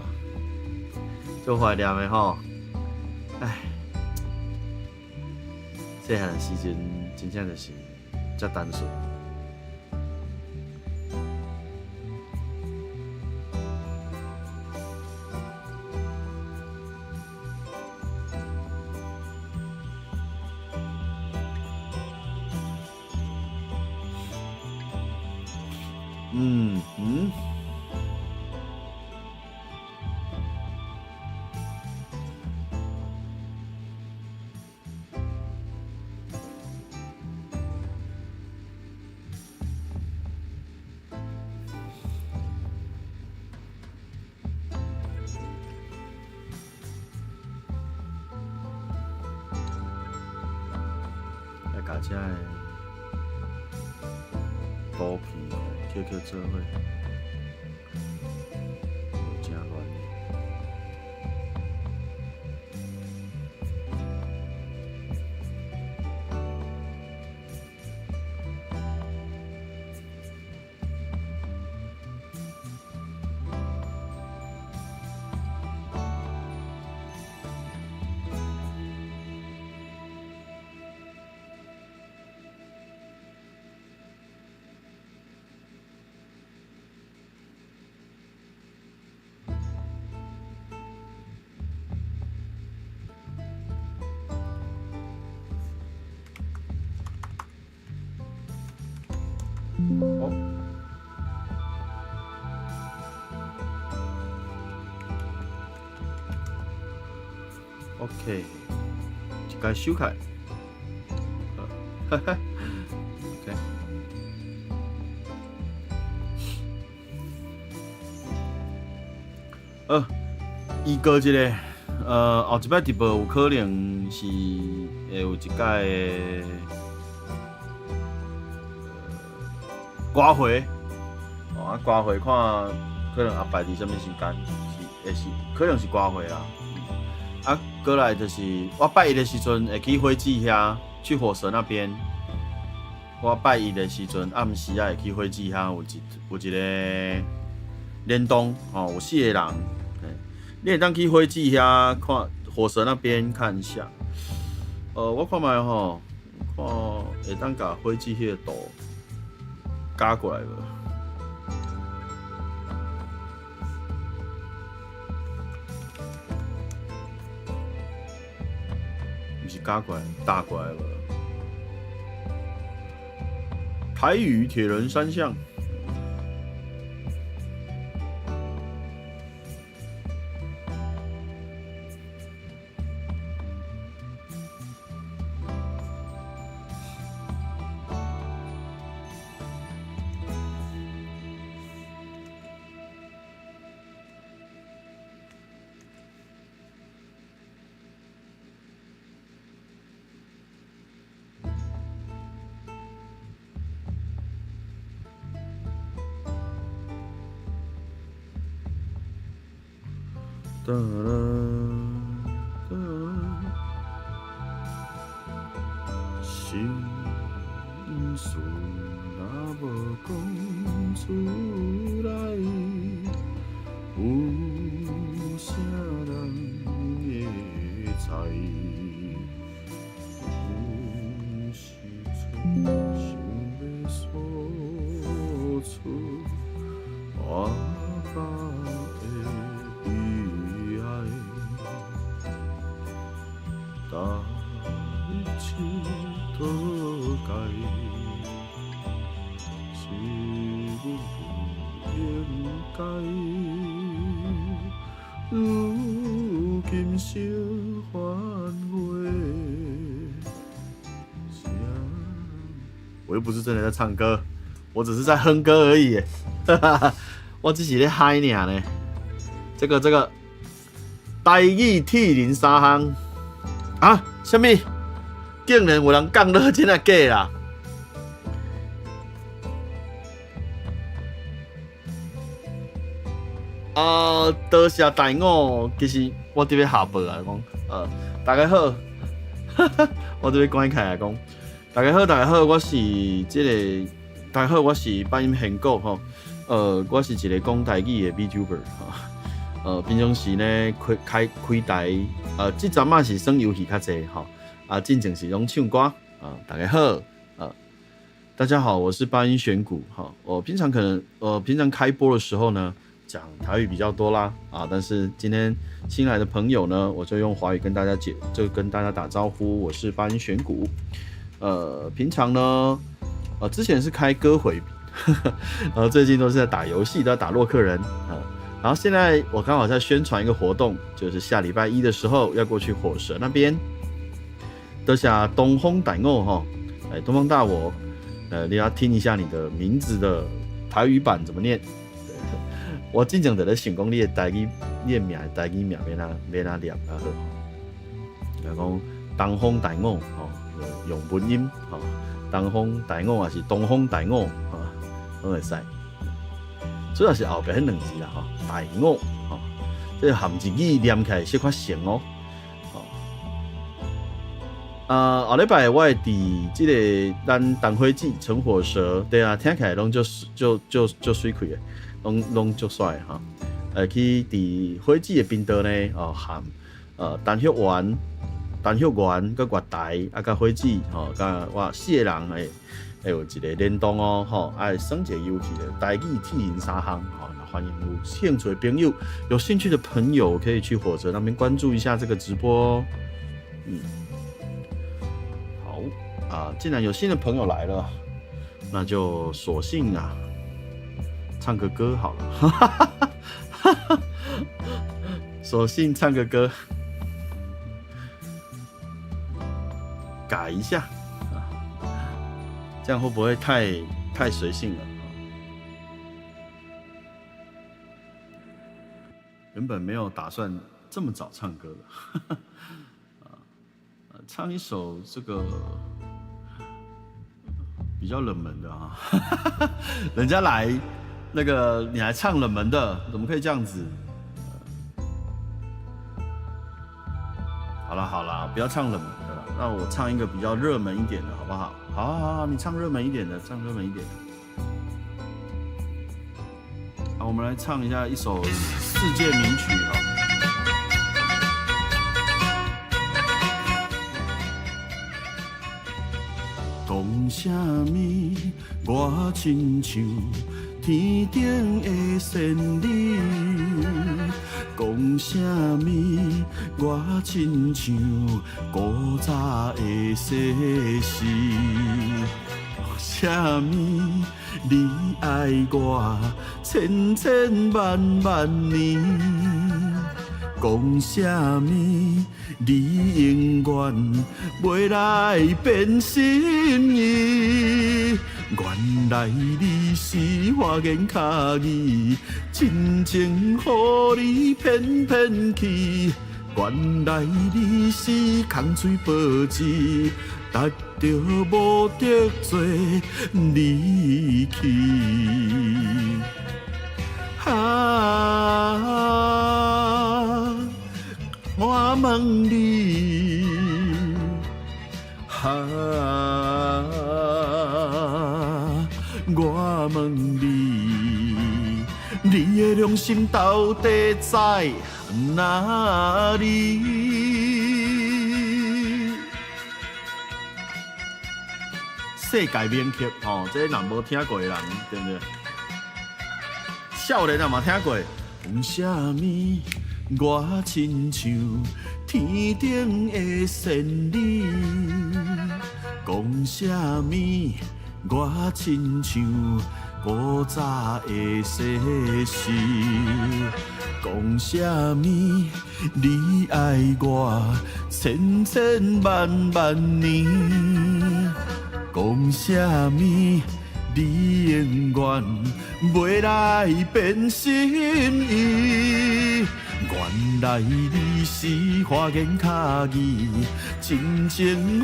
足懷念的吼。唉，細漢的時陣真正就是遮單純。嗯嗯。來共這个圖片抾抾做伙，無誠亂。好。OK，一共收起來。哈哈。OK。預告一下，後一擺直播有可能是會有一擺的歌會，哦，啊歌會看可能後擺佇啥物時間，是會是可能是歌會啦。啊，過來就是我拜一的時陣會去火子遐，去火蛇那邊。我拜一的時陣暗時啊會去火子遐有一個聯動，吼，有四個人。你會當去火子遐看火蛇那邊看一下。我看覓吼，看會當共火子彼個圖加過來無？毋是加過來，搭過來無？台語鐵人三項。哒啦哒，心事若無講出來，有啥人會知？有時陣想欲訴出我腹的悲哀，逐日𨑨迌界，是阮不應該，如今才反悔。我又不是真的在唱歌，我只是在哼歌而已。我只是咧嗨爾呢。這個台語鐵人三項啊？啥物？竟然有人講落真的假啦？啊，多謝大我，其實我佇咧下播啊，講，大家好，我佇咧關起來講，大家好，大家好，我是這個，大家好，我是八音玄鼓吼，我是一個講台語的 VTuber 吼，平常時呢開開台，這陣仔是耍遊戲較濟吼，啊，進前是攏唱歌，啊，大家好，大家好，我是八音玄鼓哈，我平常可能，平常開播的時候呢，講台語比較多啦，啊，但是今天新來的朋友呢，我就用華語跟大家解，就跟大家打招呼。我是八音玄鼓，平常呢，之前是開歌會，然後最近都是在打遊戲，都在打洛克人啊。然後現在我剛好在宣傳一個活動，就是下禮拜一的時候要過去火蛇那邊，多謝東方大我哈，哎，東方大我，你要聽一下你的名字的台語版怎麼念。我進前就咧想講，你的台語，你的名，台語名欲按怎欲按怎念較好。就講東方大我吼，用文音吼，東方大我也是東方大我吼，攏會使。主要是後壁彼兩字啦吼，大我吼，這個含一語念起來小可成哦。啊，後禮拜我會佇這個咱東火子陳火蛇，對啊，聽起來攏足足足足媠氣的。攏足帥哈！去佇火子的頻道呢，哦，含陳旭元、陳旭元佮月台啊，佮火子吼，佮我四個人會有一個聯動哦，吼，啊，耍一個遊戲的台語鐵人三項，吼，歡迎有興趣的朋友，有興趣的朋友可以去火蛇那邊關注一下這個直播哦。嗯，好啊，既然有新的朋友來了，那就索性啊，唱個歌好了，索性唱個歌，改一下啊，這樣會不會太隨性了？原本沒有打算這麼早唱歌的，唱一首這個比較冷門的啊，人家來那個你還唱冷門的，怎麼可以這樣子？好啦好啦，不要唱冷門的了，那我唱一個比較熱門一點的，好不好？好，好，好，你唱熱門一點的，唱熱門一點的。好，我們來唱一下一首世界名曲啊。講啥物？我親像天頂的仙女。講啥物？我親像古早的西施。講啥物？你愛我千千萬萬年。講啥物？你永遠袂來變心意。原來你是花言巧語，真情予你騙騙去。原來你是空喙報紙，值著無得罪你去。啊！我問你，啊！我問你，你的良心到底在哪裡？世界名曲吼，這若無聽過的人，對不對？少年人嘛聽過。講啥物？我親像天頂的仙女。講啥物？我親像古早的西施。講啥物？你愛我千千萬萬年。講啥物？你永遠袂來變心意。原來你是花言巧語，真情予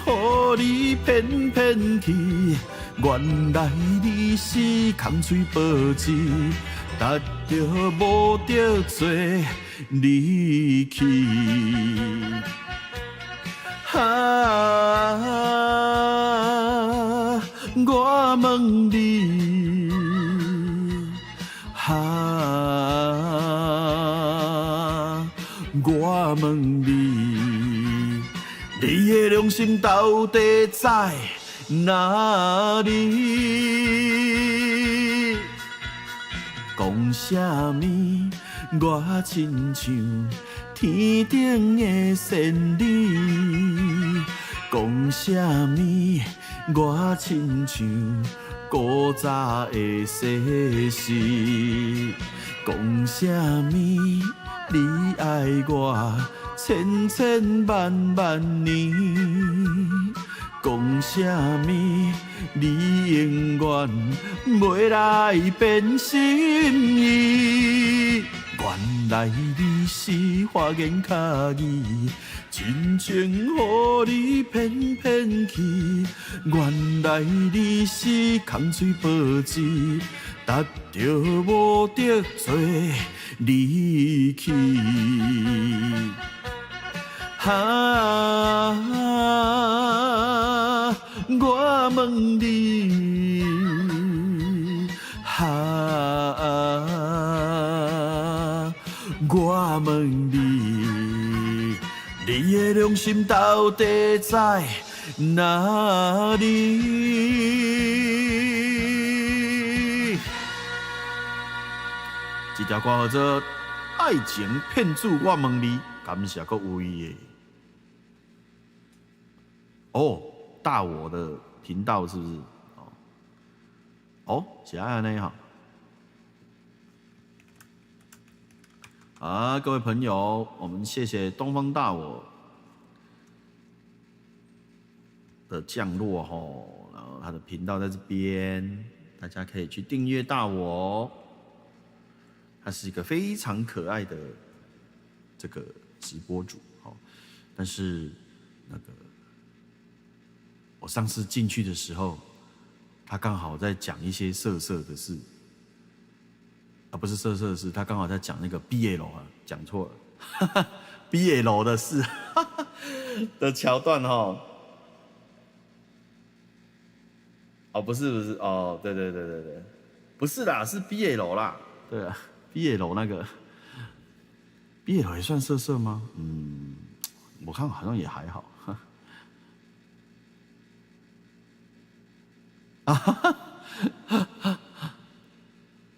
你騙騙去。原來你是空喙報紙，值著無得罪你去。啊！我問你，啊！我問你，你的良心到底在哪裡？講啥物？我親像天頂的仙女。講啥物？我親像古早的西施。講啥物？你愛我千千萬萬年。講啥物？你永遠袂來變心意。原來你是花言巧語，真情予你騙騙去。原來你是空喙報紙，值著無得罪你去。啊！我問你，啊！我問你，你的良心到底在哪裡？這條歌號做《愛情騙子》，我問你，感謝各位的。哦，大我的頻道是不是？哦，哦，是按呢哈。啊，各位朋友，我們謝謝東方大我的降落吼，然後他的頻道在這邊，大家可以去訂閱大我。他是一個非常可愛的這個直播主，但是那個我上次進去的時候，他剛好在講一些色色的事，啊，不是色色的事，他剛好在講那個 BL 啊，講錯了，BL 的事的橋段哈。哦，不是不是，哦，對對對對對，不是啦，是 BL 啦，對啊。BL 那個 BL 也算色色嗎？嗯，我看好像也還好。啊哈哈，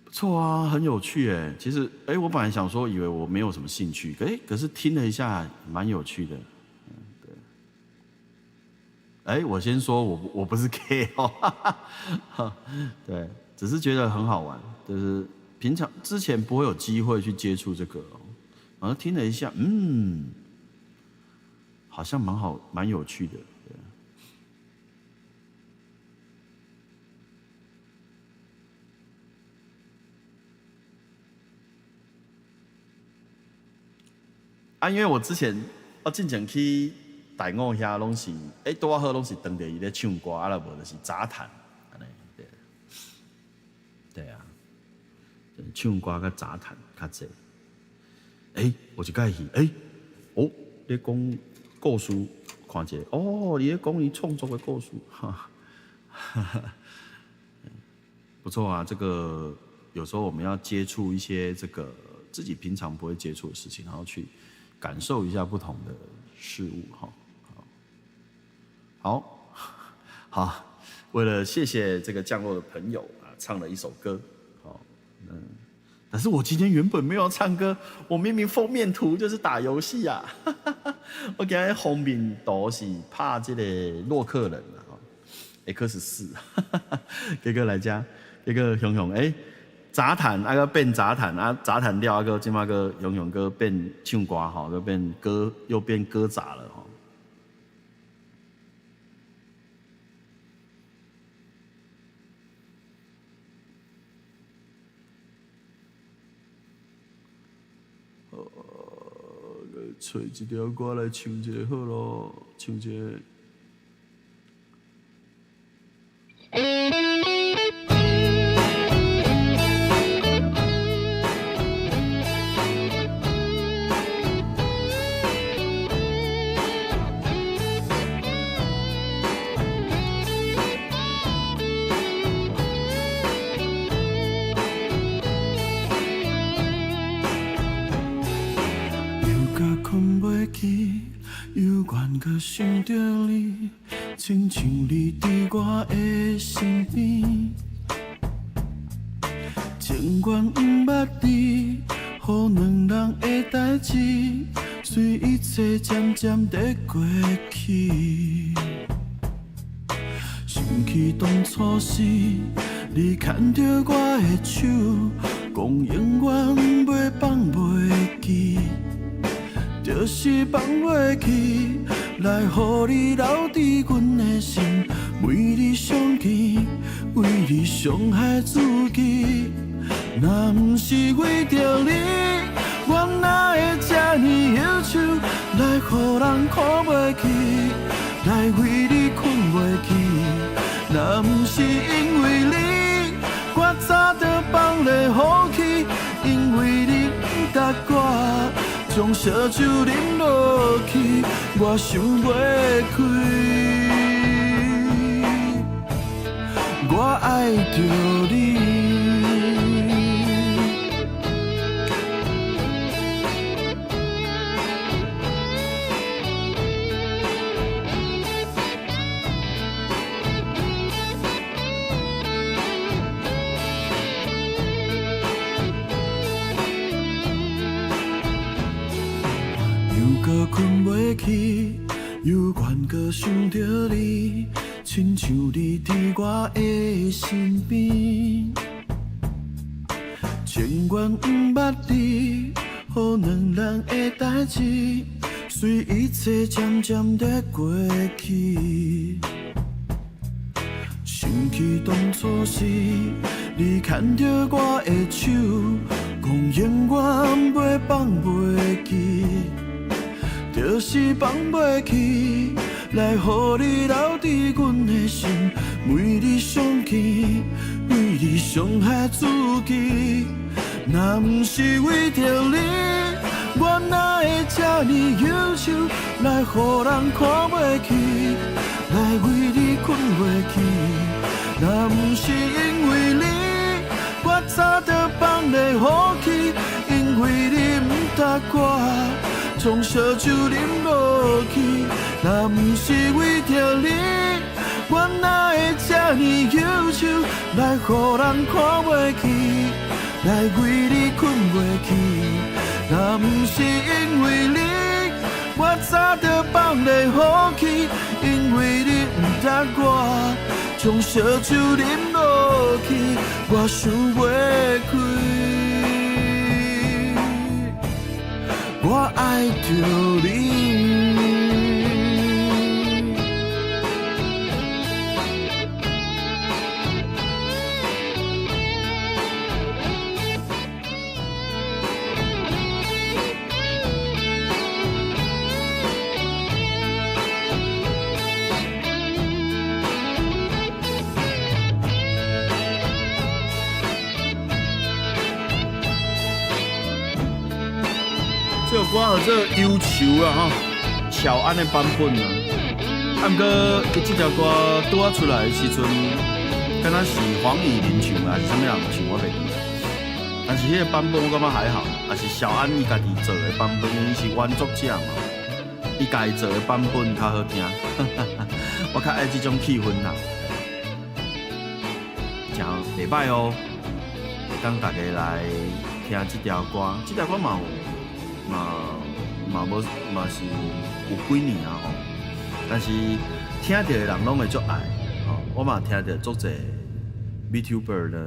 不錯啊，很有趣哎。其實，哎，我本來想說，以為我沒有什麼興趣，哎，可是聽了一下，蠻有趣的。嗯，對。哎，我先說我不是 gay 哦，對，只是覺得很好玩，就是。平常之前不會有機會去接觸這個，然後聽了一下，嗯，好像蠻好，蠻有趣的。對。啊，因為我之前我進前去大五遐攏是，欸，拄仔好攏是當著伊咧唱歌，啊，無就是雜談，按呢，對。對啊。唱歌佮雜談較濟。欸，有一擺去，欸，哦，咧講故事，看一下，哦，伊咧講伊創作的故事，哈，不錯啊。這個有時候我們要接觸一些這個自己平常不會接觸的事情，然後去感受一下不同的事物，哈。好，好，為了謝謝這個降落的朋友啊，唱了一首歌。嗯，但是我今天原本沒有要唱歌，我明明封面圖就是打遊戲啊！我今日封面圖是拍這個洛克人啊，X4，結果來遮，結果雄雄欸，雜談啊閣變雜談啊，雜談了啊閣這馬閣雄雄閣變唱歌吼，閣變歌又變歌雜了吼。揣一條歌來唱一下好囉，唱一個。想著你，親像你佇我的身邊。情願毋捌你，予兩人的代誌，隨一切漸漸地過去。想起當初時，你牽著我的手，講永遠袂放袂記，就是放袂去。來予你留佇阮的心，每日相見，為你傷害自己。若毋是為著你，我哪會這呢夭壽？來予人看袂起，來為你睏袂去。若毋是因為你，我早就放咧予去，因為你毋答我。將燒酒啉落去，我想袂開，我愛著你。又阁睏袂去，犹原阁想著你，親像你佇我的身邊。情願毋捌你，予兩人的代誌，隨一切漸漸地過去。想起當初時，你牽著我的手，講永遠袂放袂記，就是放袂去，來予你留佇阮的心，每日相見，每日傷害自己。若毋是為著你，我哪會這呢憂愁，來予人看袂起，來為你睏袂去。若毋是因為你，我早就放咧予去，因為你毋答我，將燒酒啉落去。若毋是為著你，我哪會這呢憂愁，來予人看袂起，來為你睏袂去。若毋是因為你，我早就放咧予去，因為你毋答我，將燒酒啉落去，我想袂開，我愛著你。這首歌叫做《憂愁》啊，吼，喬安的版本啊。啊，毋過伊這條歌拄仔出來的時陣，敢若是黃乙玲唱的，還是啥物人唱，我袂記得。但是彼個版本我感覺還好，也是喬安伊家己做的版本，因為伊是原作者嘛，伊家己做的版本較好聽。我較愛這種氣氛啦，誠袂歹哦。會當大家來聽這條歌，這條歌嘛有。嘛嘛無嘛是有幾年啊吼，但是聽著的人攏會足愛吼。我嘛聽著足濟 VTuber 呢，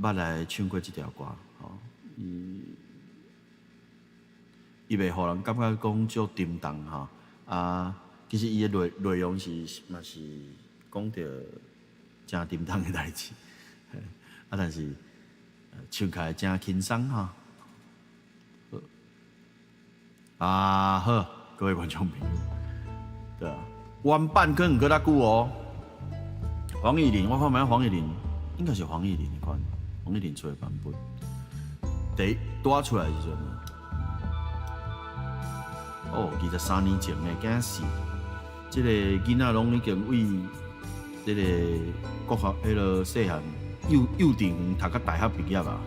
捌來唱過這條歌吼。伊伊袂予人感覺講足沉重吼。啊，其實伊的內內容是嘛是講著誠沉重的代誌，啊，但是唱起來誠輕鬆吼。啊好，各位觀眾朋友，對啊，原版可能閣較久哦。黃乙玲，我看覓黃乙玲，應該是黃乙玲的款，黃乙玲出的版本，第一拄仔出來的時陣，哦，23年前的驚死，這個囡仔攏已經為這個國學彼个細漢幼幼稚園讀到大學畢業啊。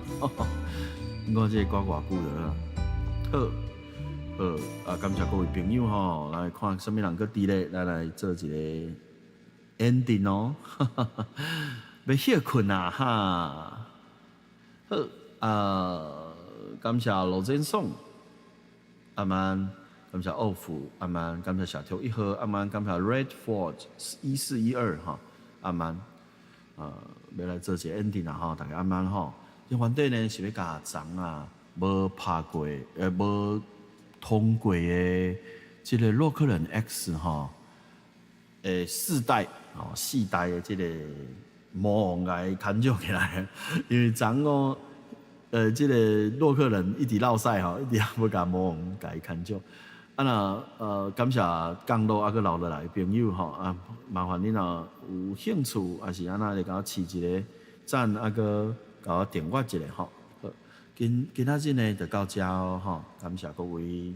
你看這個歌偌久了，好。好，啊，感謝各位朋友吼，來看啥物人閣佇咧，咱來做一個 ending 哦，欲歇睏啊哈。好，啊，感謝羅振松，阿曼，感謝奧福，阿曼，感謝小條一號，阿曼，感謝 Red Ford 1412哈，阿曼，啊，欲來做一個 ending 啊吼，大家阿曼吼，這原底呢是欲共昨啊，無拍過，無通過的這個洛克人 X 吼，四代哦，四代的這個魔王共伊牽救起來，因為昨哦，這個洛克人一直落賽吼，一直也無共魔王共伊牽救。啊若感謝降落啊閣留落來的朋友吼，啊麻煩你若有興趣，抑是按怎來共我飼一个讚，啊閣共我訂閱一下吼。今今仔日呢就到遮哦吼，感謝各位。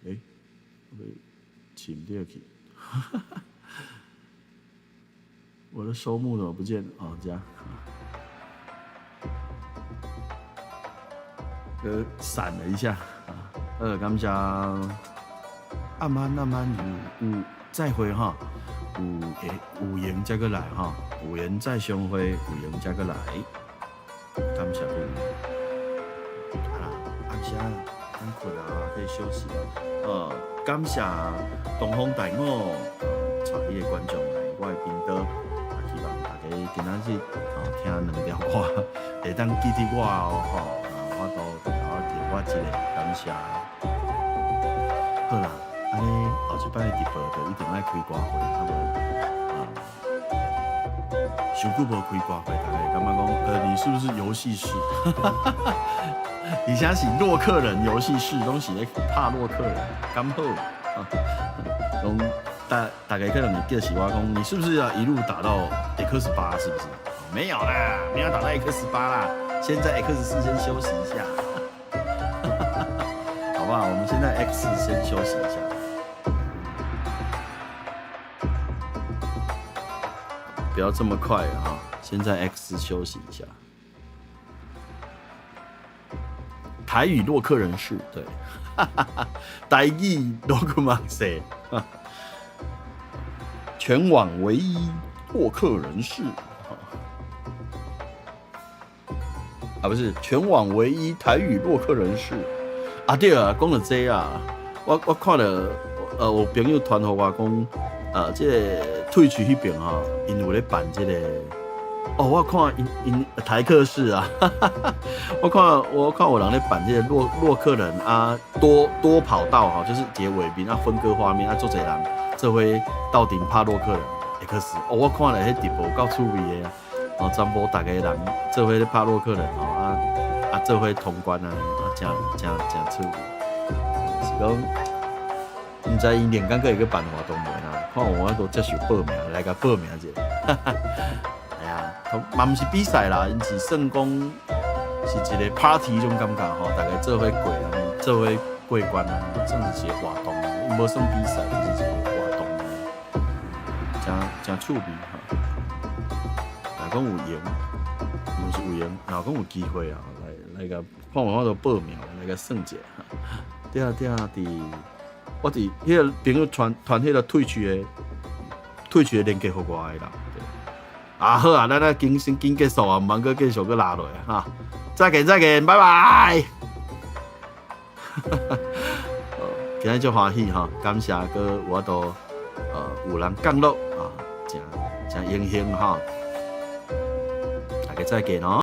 欸，我欲飼毋著去，我的收幕怎麼不見了？哦，這樣。閃了一下啊，感謝。暗安暗安有有再會哈，有有緣再閣來哈，有緣再相會，有緣再閣來，感謝各位。啊啦，暗時啊，通睏啊，可以休息啊。感謝東方大我帶彼个觀眾來我的頻道，啊，希望大家今仔日哦聽兩條歌，會當記得我哦，吼，啊，我都替我替我一个感謝。好啦，按呢後一擺直播就一定愛開歌會，啊無啊，傷久無開歌會，大家會感覺講，你是不是遊戲室？而且是洛克人遊戲室，攏是咧拍洛克人，敢好？攏大大家可能會叫是我講，你是不是要一路打到 X 8？是不是？沒有啦，沒有打到 X 8啦，現在 X 4先休息一下，好不好？我們現在 X 先休息一下，不要這麼快啊！現在 X 休息一下。台語洛克人士，對，台語洛克馬賽，全網唯一洛克人士，啊，不是全網唯一台語洛克人士。啊對啊，講到這啊，我看到，有朋友傳予我講，這個 Twitch 彼邊吼，𪜶有咧辦這個。哦，我看𪜶𪜶台客室啊，我看有人咧辦這個洛克人啊，多多跑道哈，就是一個畫面啊，分割畫面啊，足濟人做伙鬥陣拍洛克人 X。哦，我看了彼直播夠趣味的啊，哦，全部逐家人做伙咧拍洛克人吼，啊啊做伙通關啊，啊，誠誠誠趣味。是講，毋知𪜶連工閣會閣辦活動無啦？看有法度接受報名，來共報名者。嘛毋是比賽啦，𪜶是算講是一個 party 彼種感覺吼，大家做伙過按呢，做伙過關按呢，算是一個活動，伊無算比賽，就是一個活動，誠誠趣味吼。若講有閒，毋是有閒，若講有機會啊，來來共看有法度報名，來共算者。對啊對啊，佇我佇彼個朋友傳傳彼個 Twitch 的連結予我的啦。啊好啊，咱來緊先緊結束啊，毋通閣繼續閣拉落哈。再見再見，拜拜。今日足歡喜吼，感謝閣有法度有人降落啊，誠誠榮幸吼。大家再見哦。